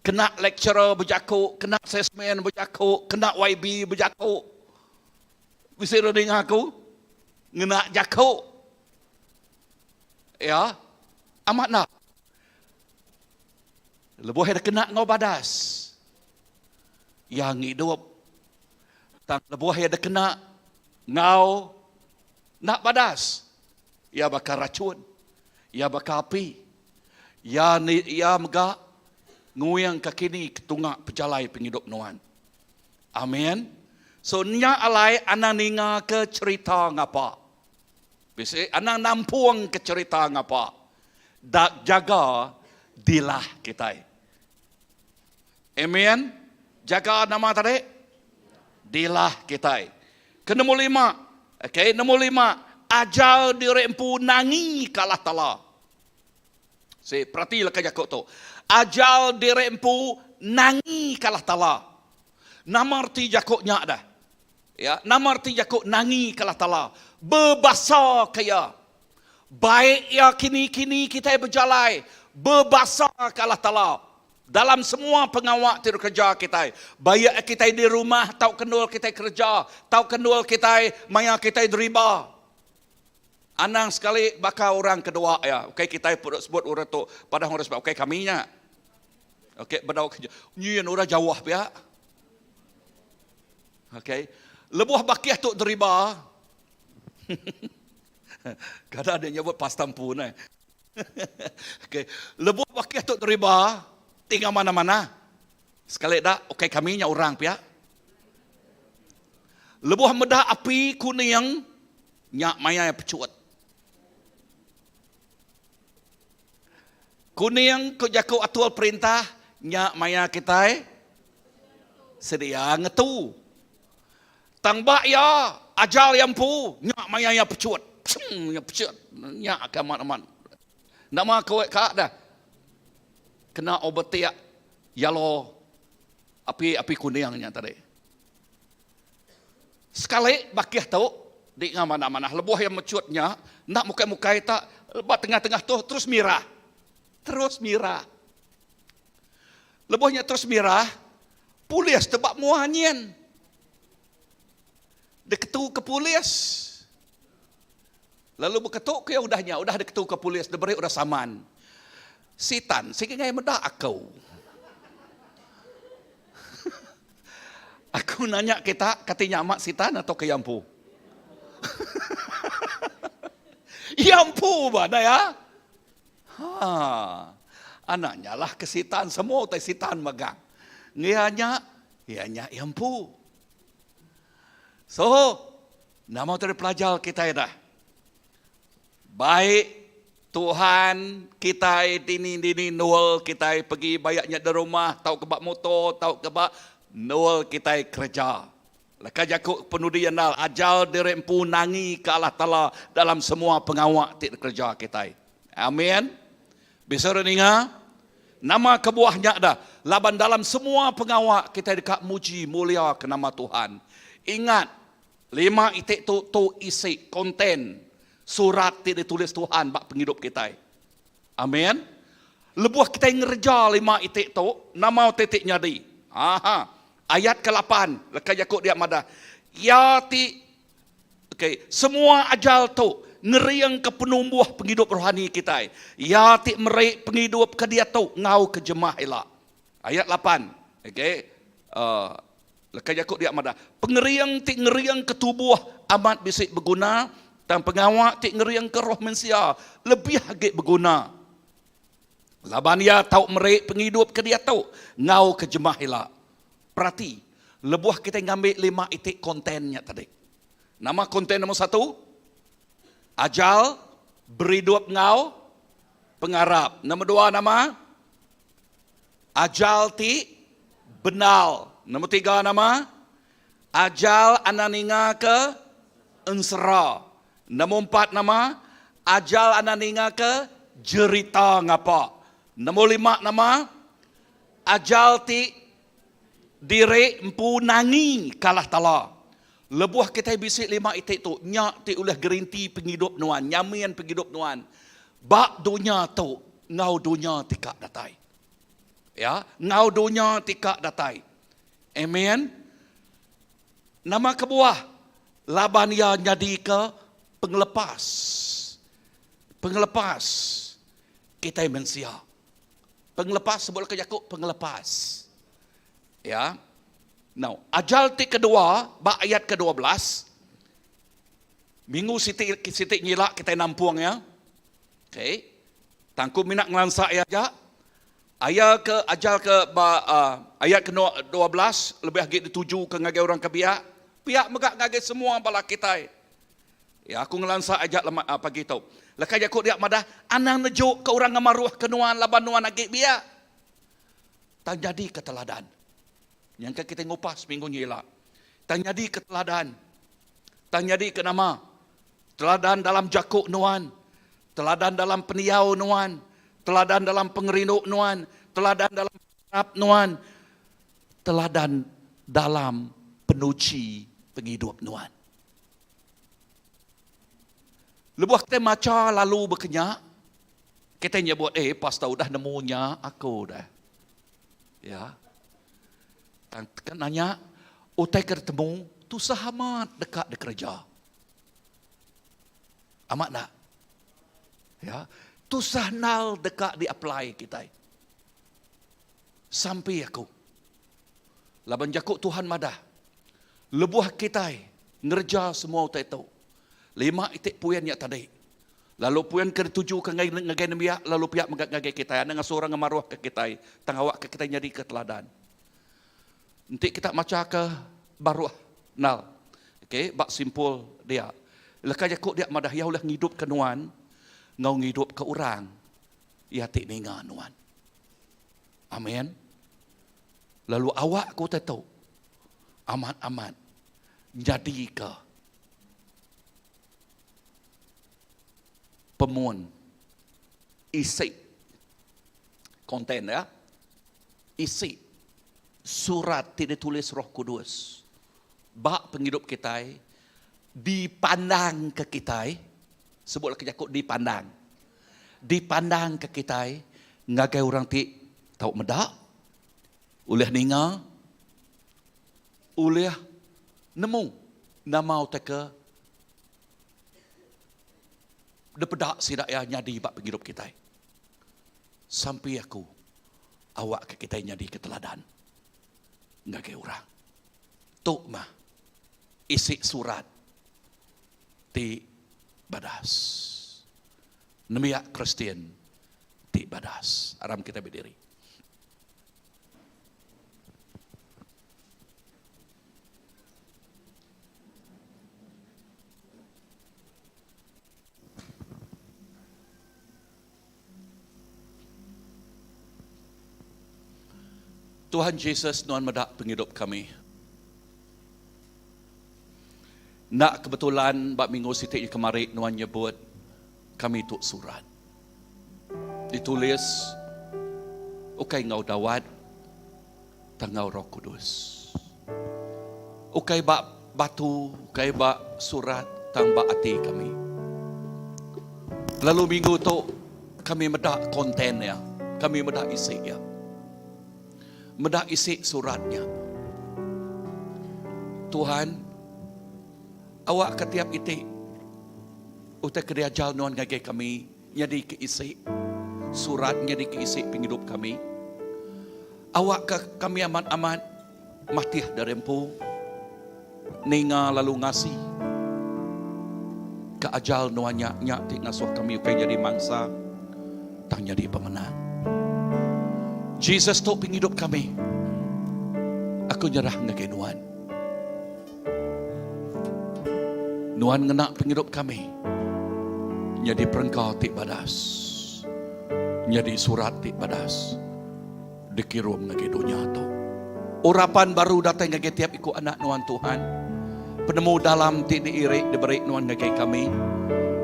Kena lecturer bejaku, kena salesman bejaku, kena YB bejaku. Bisi orang ninga aku? Ngena jaku. Ya. Amat nak. Lebuh iya kena enggau badas. Iya ngidup. Tang lebuh iya kena enggau nak badas. Iya baka racun. Iya baka api. Iya ni iya mega nguingka kini ke tunga pejalai pengidup nuan. Amin. So nya alai anang ninga ke cherita ngapa. Bisi anang nampung ke cherita ngapa. Da jaga dilah kitai. Amen. Jaga nama tadi? Dilah kitai. Ke nombor lima. Okay, nombor lima. Ajar diri empu nangi ke Allah Taala. Si, perati leka jaku tu. Ajar diri empu nangi ke Allah Taala. Nama reti jaku nya dah? Ya, nama reti jaku nangi ke Allah Taala? Bebasa ke iya. Baik iya kini-kini kitai bejalai bebasa ke Allah Taala dalam semua pengawa ti dikereja kitai. Baik kitai di rumah tauka endur kitai kereja tauka endur kitai maya kitai deriba. Anang sekali baka orang kedua iya. Ukai kitai sebut orang tu padah orang sebab ukai kami nya. Okey bedau kerja. Nyin orang jauh pia. Okey. Lebuh bakih tu deriba. Kada dia nyebut pasta empu neh. Okey. Lebuh bakih tu deriba tinggal mana-mana. Sekali dak ukai kami nya orang pia. Lebuh meda api kuning nya maya iya pecut. Kuning ku jaku atur perintah nya maya kitai sedia ngetu. Tang ba iya ajal iya empu nya maya iya pecut. Pshum nya pecut nya ke amat amat. Nama ku ka dah kena overtake yellow api api kuning nya tadi. Sekali bakih tu dinga manah-manah lebuh iya mecut nya enda mukai-mukai tak ba tengah-tengah tu terus mirah. Terus mirah. Lebuh nya terus mirah, polis tu ba mua nyin. Diketu ke polis. Lalu beketu ke iya udah nya, udah diketu ke polis, diberi udah saman. Sitan sigi ngai meda aku. Aku nanya kita, kati nya amat sitan atau ke iya empu? Iya empu ba dah ya. Ha. Anak nyalah ke sitan semua utai sitan megang. Ngia nya, iya nya iya empu. So, nama utai dipelajar kitai dah? Baik Tuhan kitai dini-dini endur kitai pegi bayak nya di rumah tauka ba motor tauka ba endur kitai kereja. Leka jaku penudi andal ajar diri empu nangi ke Allah Taala dalam semua pengawa ti dikereja kitai. Amin. Bisi orang ninga? Nama kebuah nya dah? Laban dalam semua pengawa kitai deka muji mulia ke nama Tuhan. Ingat Lima iti tu tu isi konten surat ti ditulis Tuhan ba pengidup kitai. Amin. Lebuh kitai ngereja lima iti tu, nama utai ti nyadi? Aha. Ayat ke lapan, leka jaku dia madah, Iya ti okay, semua ajal tu ngeringka penumbuh pengidup rohani kitai. Iya ti meri pengidup ke diatu enggau ke jemah ila. Ayat lapan, okay, uh, Leka jaku dia madah, pengering ti ngeringka tubuh amat bisi beguna, tang pengawa ti ngeringka roh mensia lebih agi beguna. Laban iya tau meri pengidup ke diatu enggau ke jemah ila. Perati, lebuh kitai ngambi lima iti konten nya tadi. Nama konten nombor satu? Ajal beridup enggau pengarap. Nombor dua nama? Ajal ti bendal. Nombor tiga nama? Ajal anang ninga ke ensera. Nombor empat nama? Ajal anang ninga ke jerita ngapa. Nombor lima nama? Ajal ti diri empu nangi kalah tala. Lebuh kitai bisi lima iti tu, nya ti ulih gerinti pengidup nuan, nyamin pengidup nuan ba dunya tu enggau dunya ti ka datai. Ya, enggau dunya ti ka datai. Amen. Nama kebuah? Laban iya nyadika pengelepas. Pengelepas kitai mensia. Pengelepas sebut leka jaku pengelepas. Ya. Now, ajal ti kedua ba ayat ke-12 minggu siti siti nyila kitai nampung ya. Okey. Tang ku mina ngelansa iya aja. Aya ke ajal ke ba uh, ayat ke-12 lebih agi ditujuka ngagai orang ke biak, pia mega ngagai semua bala kitai. Ya, aku ngelansa aja lema, uh, pagi tu. Leka jaku dia madah, anang nejuk ke orang ngemaruh ke nuan laban nuan agi biak. Tang nyadi ke teladan. Nyangka kitai ngupas minggu nya ila. Tang nyadi ke teladan. Tang nyadi ke nama. Teladan dalam jaku nuan. Teladan dalam pendiau nuan. Teladan dalam pengerindu nuan. Teladan dalam pengarap nuan. Teladan dalam penuchi pengidup nuan. Lebuh kitai macha lalu bekenya, kitai nyebut, eh pastor udah nemu nya aku dah. Ya. Tang teka nanya, utai ke ditemu tusah amat deka dikereja. Amat enda? Ya. Tusah nal deka di-apply kitai. Sampi aku. Laban jaku Tuhan madah, lebuh kitai ngereja semua utai tu, lima iti puin nya tadi, lalu puin ke ditujuka ngagai nembiak lalu pia mega ngagai kitai, anang ngasuh orang ngemaruhka kitai, tang awakka kitai nyadika teladan. Enti kita macha ke baruh nal. Okay, ba simpul dia. Leka jaku dia madah iya ulih ngidupka nuan enggau ngidupka orang iya ti ninga nuan. Amen. Lalu awak ku utai tu amat-amat nyadika pemun isi konten ya. Isi surat ti ditulis Roh Kudus ba pengidup kitai dipandangka kitai, sebutlah ke jaku dipandang. Dipandangka kitai ngagai orang ti tau meda, ulih ninga, ulih nemu nama utai ke dipeda sida iya nyadi ba pengidup kitai. Sampi aku awakka kitai nyadika teladan ngagai orang. Tu mah isi surat ti badas. Nembiak Kristian ti badas. Aram kitai bediri. Tuhan Jesus nuan meda pengidup kami. Enda kebetulan ba minggu siti nya kemari nuan nyebut kami tu surat. Ditulis ukai enggau dawat tang enggau Roh Kudus. Ukai ba batu, ukai ba surat tang ba ati kami. Lalu minggu tu kami meda konten iya, kami meda isi iya. Meda isi surat nya. Tuhan, awakka tiap iti utai ke diajar nuan ngagai kami nyadi ke isi surat nyadi ke isi pengidup kami. Awakka kami amat-amat matih dari empu ninga lalu ngasi ke ajal nuan nya nya ti ngasuh kami ukai nyadi mangsa tang nyadi pemenang. Jesus tu pengidup kami. Aku nyerah ngagai nuan. Nuan ngena pengidup kami nyadi perengka ti badas. Nyadi surat ti badas. Dikirum ngagai dunya tu. Urapan baru datai ngagai tiap iku anak nuan Tuhan. Penemu dalam ti diiri diberi nuan ngagai kami,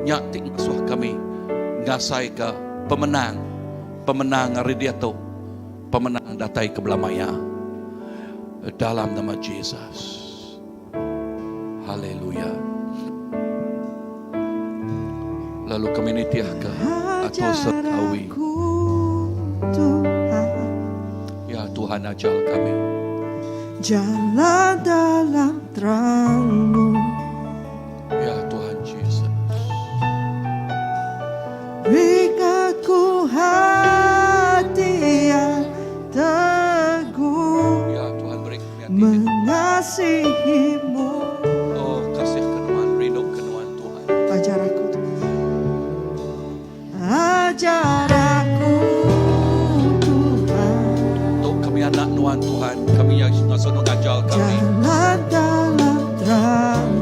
nya ti ngasuh kami ngasaika pemenang, pemenang ari diatu, pemenang datai ke bela maya. Dalam nama Jesus. Haleluya. Lalu kami nitihka atur sekawi. Ya Tuhan ajar kami. Jalan dalam terangmu. Ya Tuhan Jesus. Beri aku hati yang teguh. Ya Tuhan beri kami hati Mengasihimu. Oh kasih ke nuan, rindu ke nuan Tuhan. Ajar aku Tuhan. Ajar aku Tuhan. Tu kami anak nuan Tuhan, kami yang ngasuh nuan ngajar kami. Jalan dalam terang.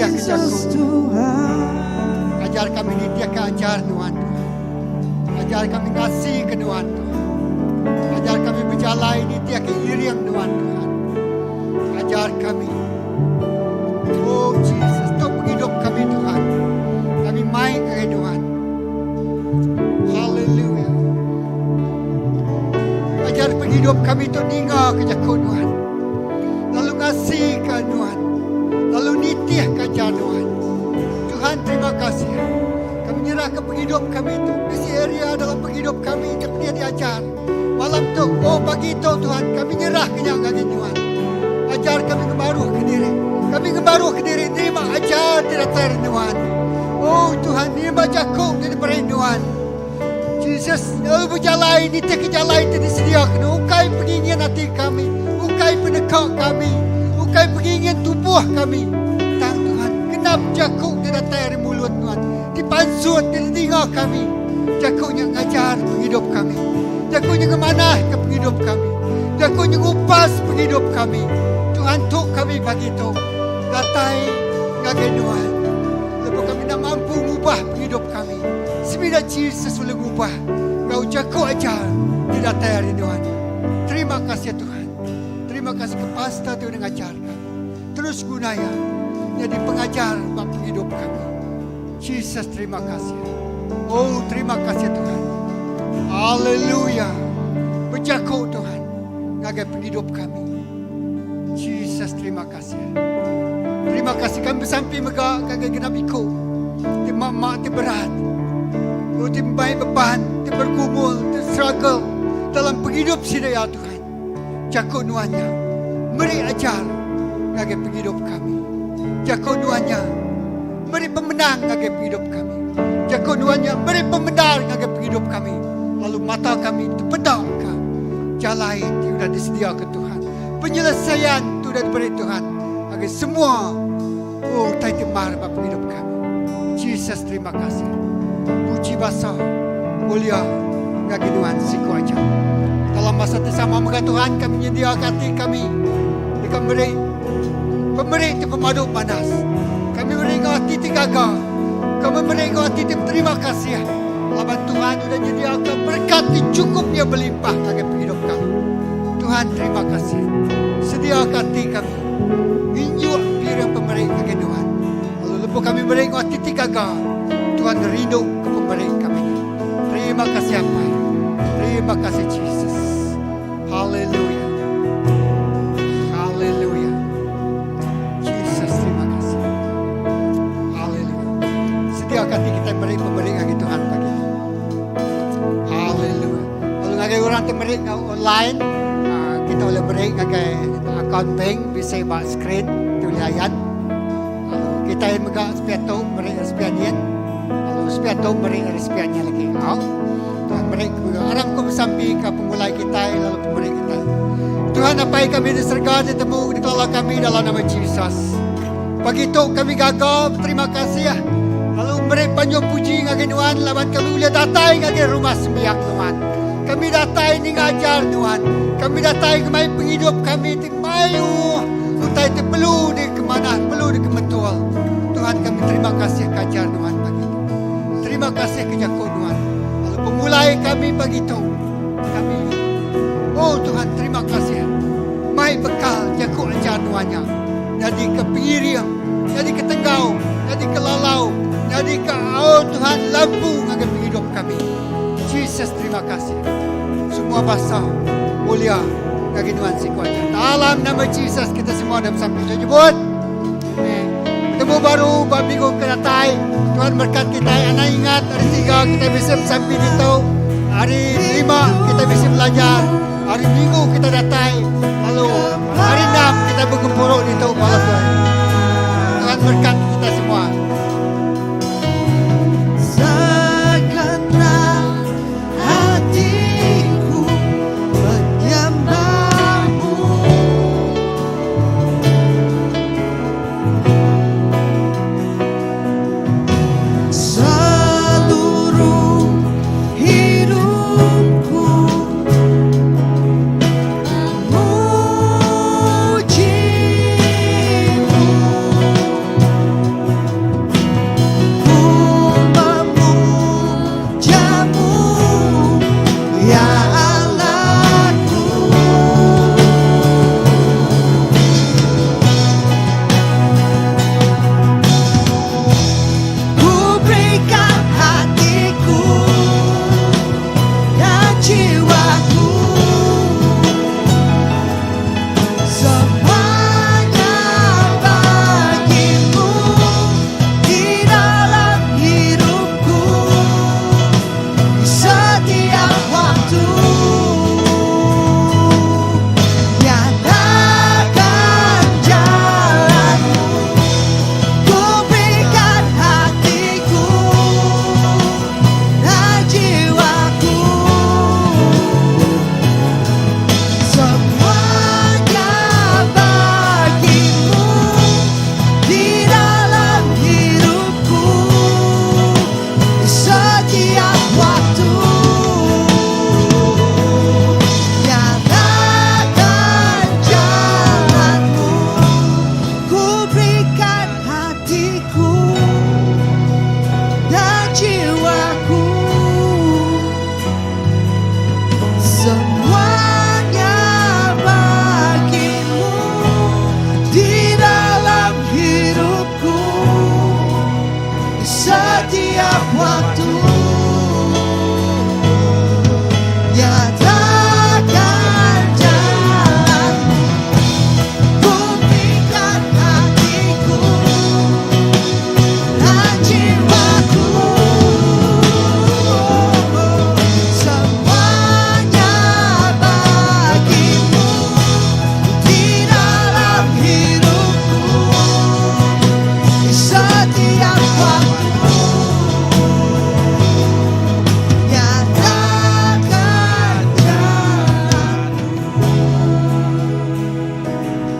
nitihka Yesus jaku. Tuhan. Ajar kami nitihka ajar Nuan Tuhan. Ajar kami ngasika Nuan Tuhan. Ajar kami bejalai nitihka iring Nuan Tuhan. Ajar kami. Oh Jesus, tu pengidup kami Tuhan. Kami mai ngagai Nuan. Hallelujah. Ajar pengidup kami tu ninga ke jaku Nuan. Lalu ngasika Nuan. Lalu nitihka ajar Nuan. Tuhan terima kasih. Kami nyerahka pengidup kami tu. Bisi area dalam pengidup kami ti pedih diajar. Malam tu, oh pagi tu Tuhan, kami nyerahka nya ngagai Nuan. Ajar kami ngebaruhka diri. Kami ngebaruhka diri nerima ajar ti datai ari Nuan. Oh Tuhan, nerima jaku ti diberi Nuan. Jesus lalu bejalai nitihka jalai ti disediaka Nuan. Ukai pengingin ati kami, ukai peneka kami, ukai pengingin tubuh kami. Tang Tuhan, genap jaku ti datai ari mulut Nuan, ti pansut ti didinga kami. Jaku nya ngajar pengidup kami. Jaku nya ngemanahka pengidup kami. Jaku nya ngupas pengidup kami. Tuhan tu kami pagi tu datai ngagai Nuan. Lebuh kami enda mampu ngubah pengidup kami, semina Jesus ulih ngubah enggau jaku ajar ti datai ari Nuan. Terima kasih Tuhan. Terima kasih ke pastor ti udah ngajar kami. Terus guna iya nyadi pengajar ba pengidup kami. Jesus terima kasih. Oh terima kasih Tuhan. Haleluya. Bejaku Tuhan ngagai pengidup kami. Jesus terima kasih. Terima kasih kami besampi mega ngagai genap iku ti mak-mak ti berat. Oh ti mai beban, ti bergumul, ti struggle dalam pengidup sida ya Tuhan. Jaku nuan nya meri ajar ngagai pengidup kami. Jaku nuan nya meri pemenang ngagai pengidup kami. Jaku nuan nya meri pemendar ngagai pengidup kami. Lalu mata kami tepeda ka jalai ti udah disediaka Tuhan. Penyelesaian ti udah diberi Tuhan ngagai semua utai ti mar ba pengidup kami. Jesus terima kasih. Puji basa mulia ngagai nuan siku aja. Dalam masa ti sama mega Tuhan kami nyendiaka ati kami deka meri pemeri ti pemadu panas. Kami meri enggau ati ti gaga. Kami meri enggau ati ti beterima kasih laban Tuhan udah nyediaka berekat ti chukup iya belimpah ngagai pengidup kami. Tuhan terima kasih. Sediaka ati kami nginjuk piring pemeri ngagai Nuan. Lalu lebuh kami meri enggau ati ti gaga, Tuhan rindu ke pemeri kami nya. Terima kasih Apai. Terima kasih Jesus. Haleluya. Haleluya. Jesus terima kasih. Haleluya. Sediaka ati kita meri pemeri ngagai Tuhan pagi tu. Haleluya. Lalu ngagai orang ti meri enggau online, ah, kita boleh meri ngagai akaun bank bisi ba screen ti ulih ayan. Lalu kita mega sepiak tu meri ari sepiak nyin. Lalu sepiak tu meri ari sepiak nyin lagi. Au. Tuhan meri ke Aram ku besampi ka pengulai kitai lalu pemeri kitai. Tuhan Apai kami di serega ti temu dikelala kami dalam nama Jesus. Pagi tu kami gaga beterima kasih lalu meri panjung puji ngagai Nuan laban kami ulih datai ngagai rumah sembiang Nuan. Kami datai ninga ajar Nuan. Kami datai ngemai pengidup kami ti mayuh utai ti perlu dikemanah, perlu dikemetul. Tuhan kami terima kasih ke ajar Nuan pagi tu. Terima kasih ke jaku Nuan. Lalu pemulai kami pagi tu. Kami Oh Tuhan terima kasih. Mai bekal jaku ajar Nuan nya. Nyadi ke pengiring, nyadi ke tenggau, nyadi ke lalau, nyadi ke oh Tuhan lampu ngagai pengidup kami. Jesus terima kasih. Semua basa mulia ngagai Nuan siku aja. Dalam nama Jesus kita semua dah besampi. Saya nyebut. Amen. Bertemu baru ba minggu ke datai. Tuhan berkat kita. Anang ingat hari tiga kita bisa besampi ditu. Hari lima kita bisa belajar. Hari minggu kita datai. Lalu hari enam kita bergempuru ditu bala Tuhan. Tuhan berkat kita semua. Segenap hatiku menyembahmu. Seluruh hidupku memujimu. Setiap waktu.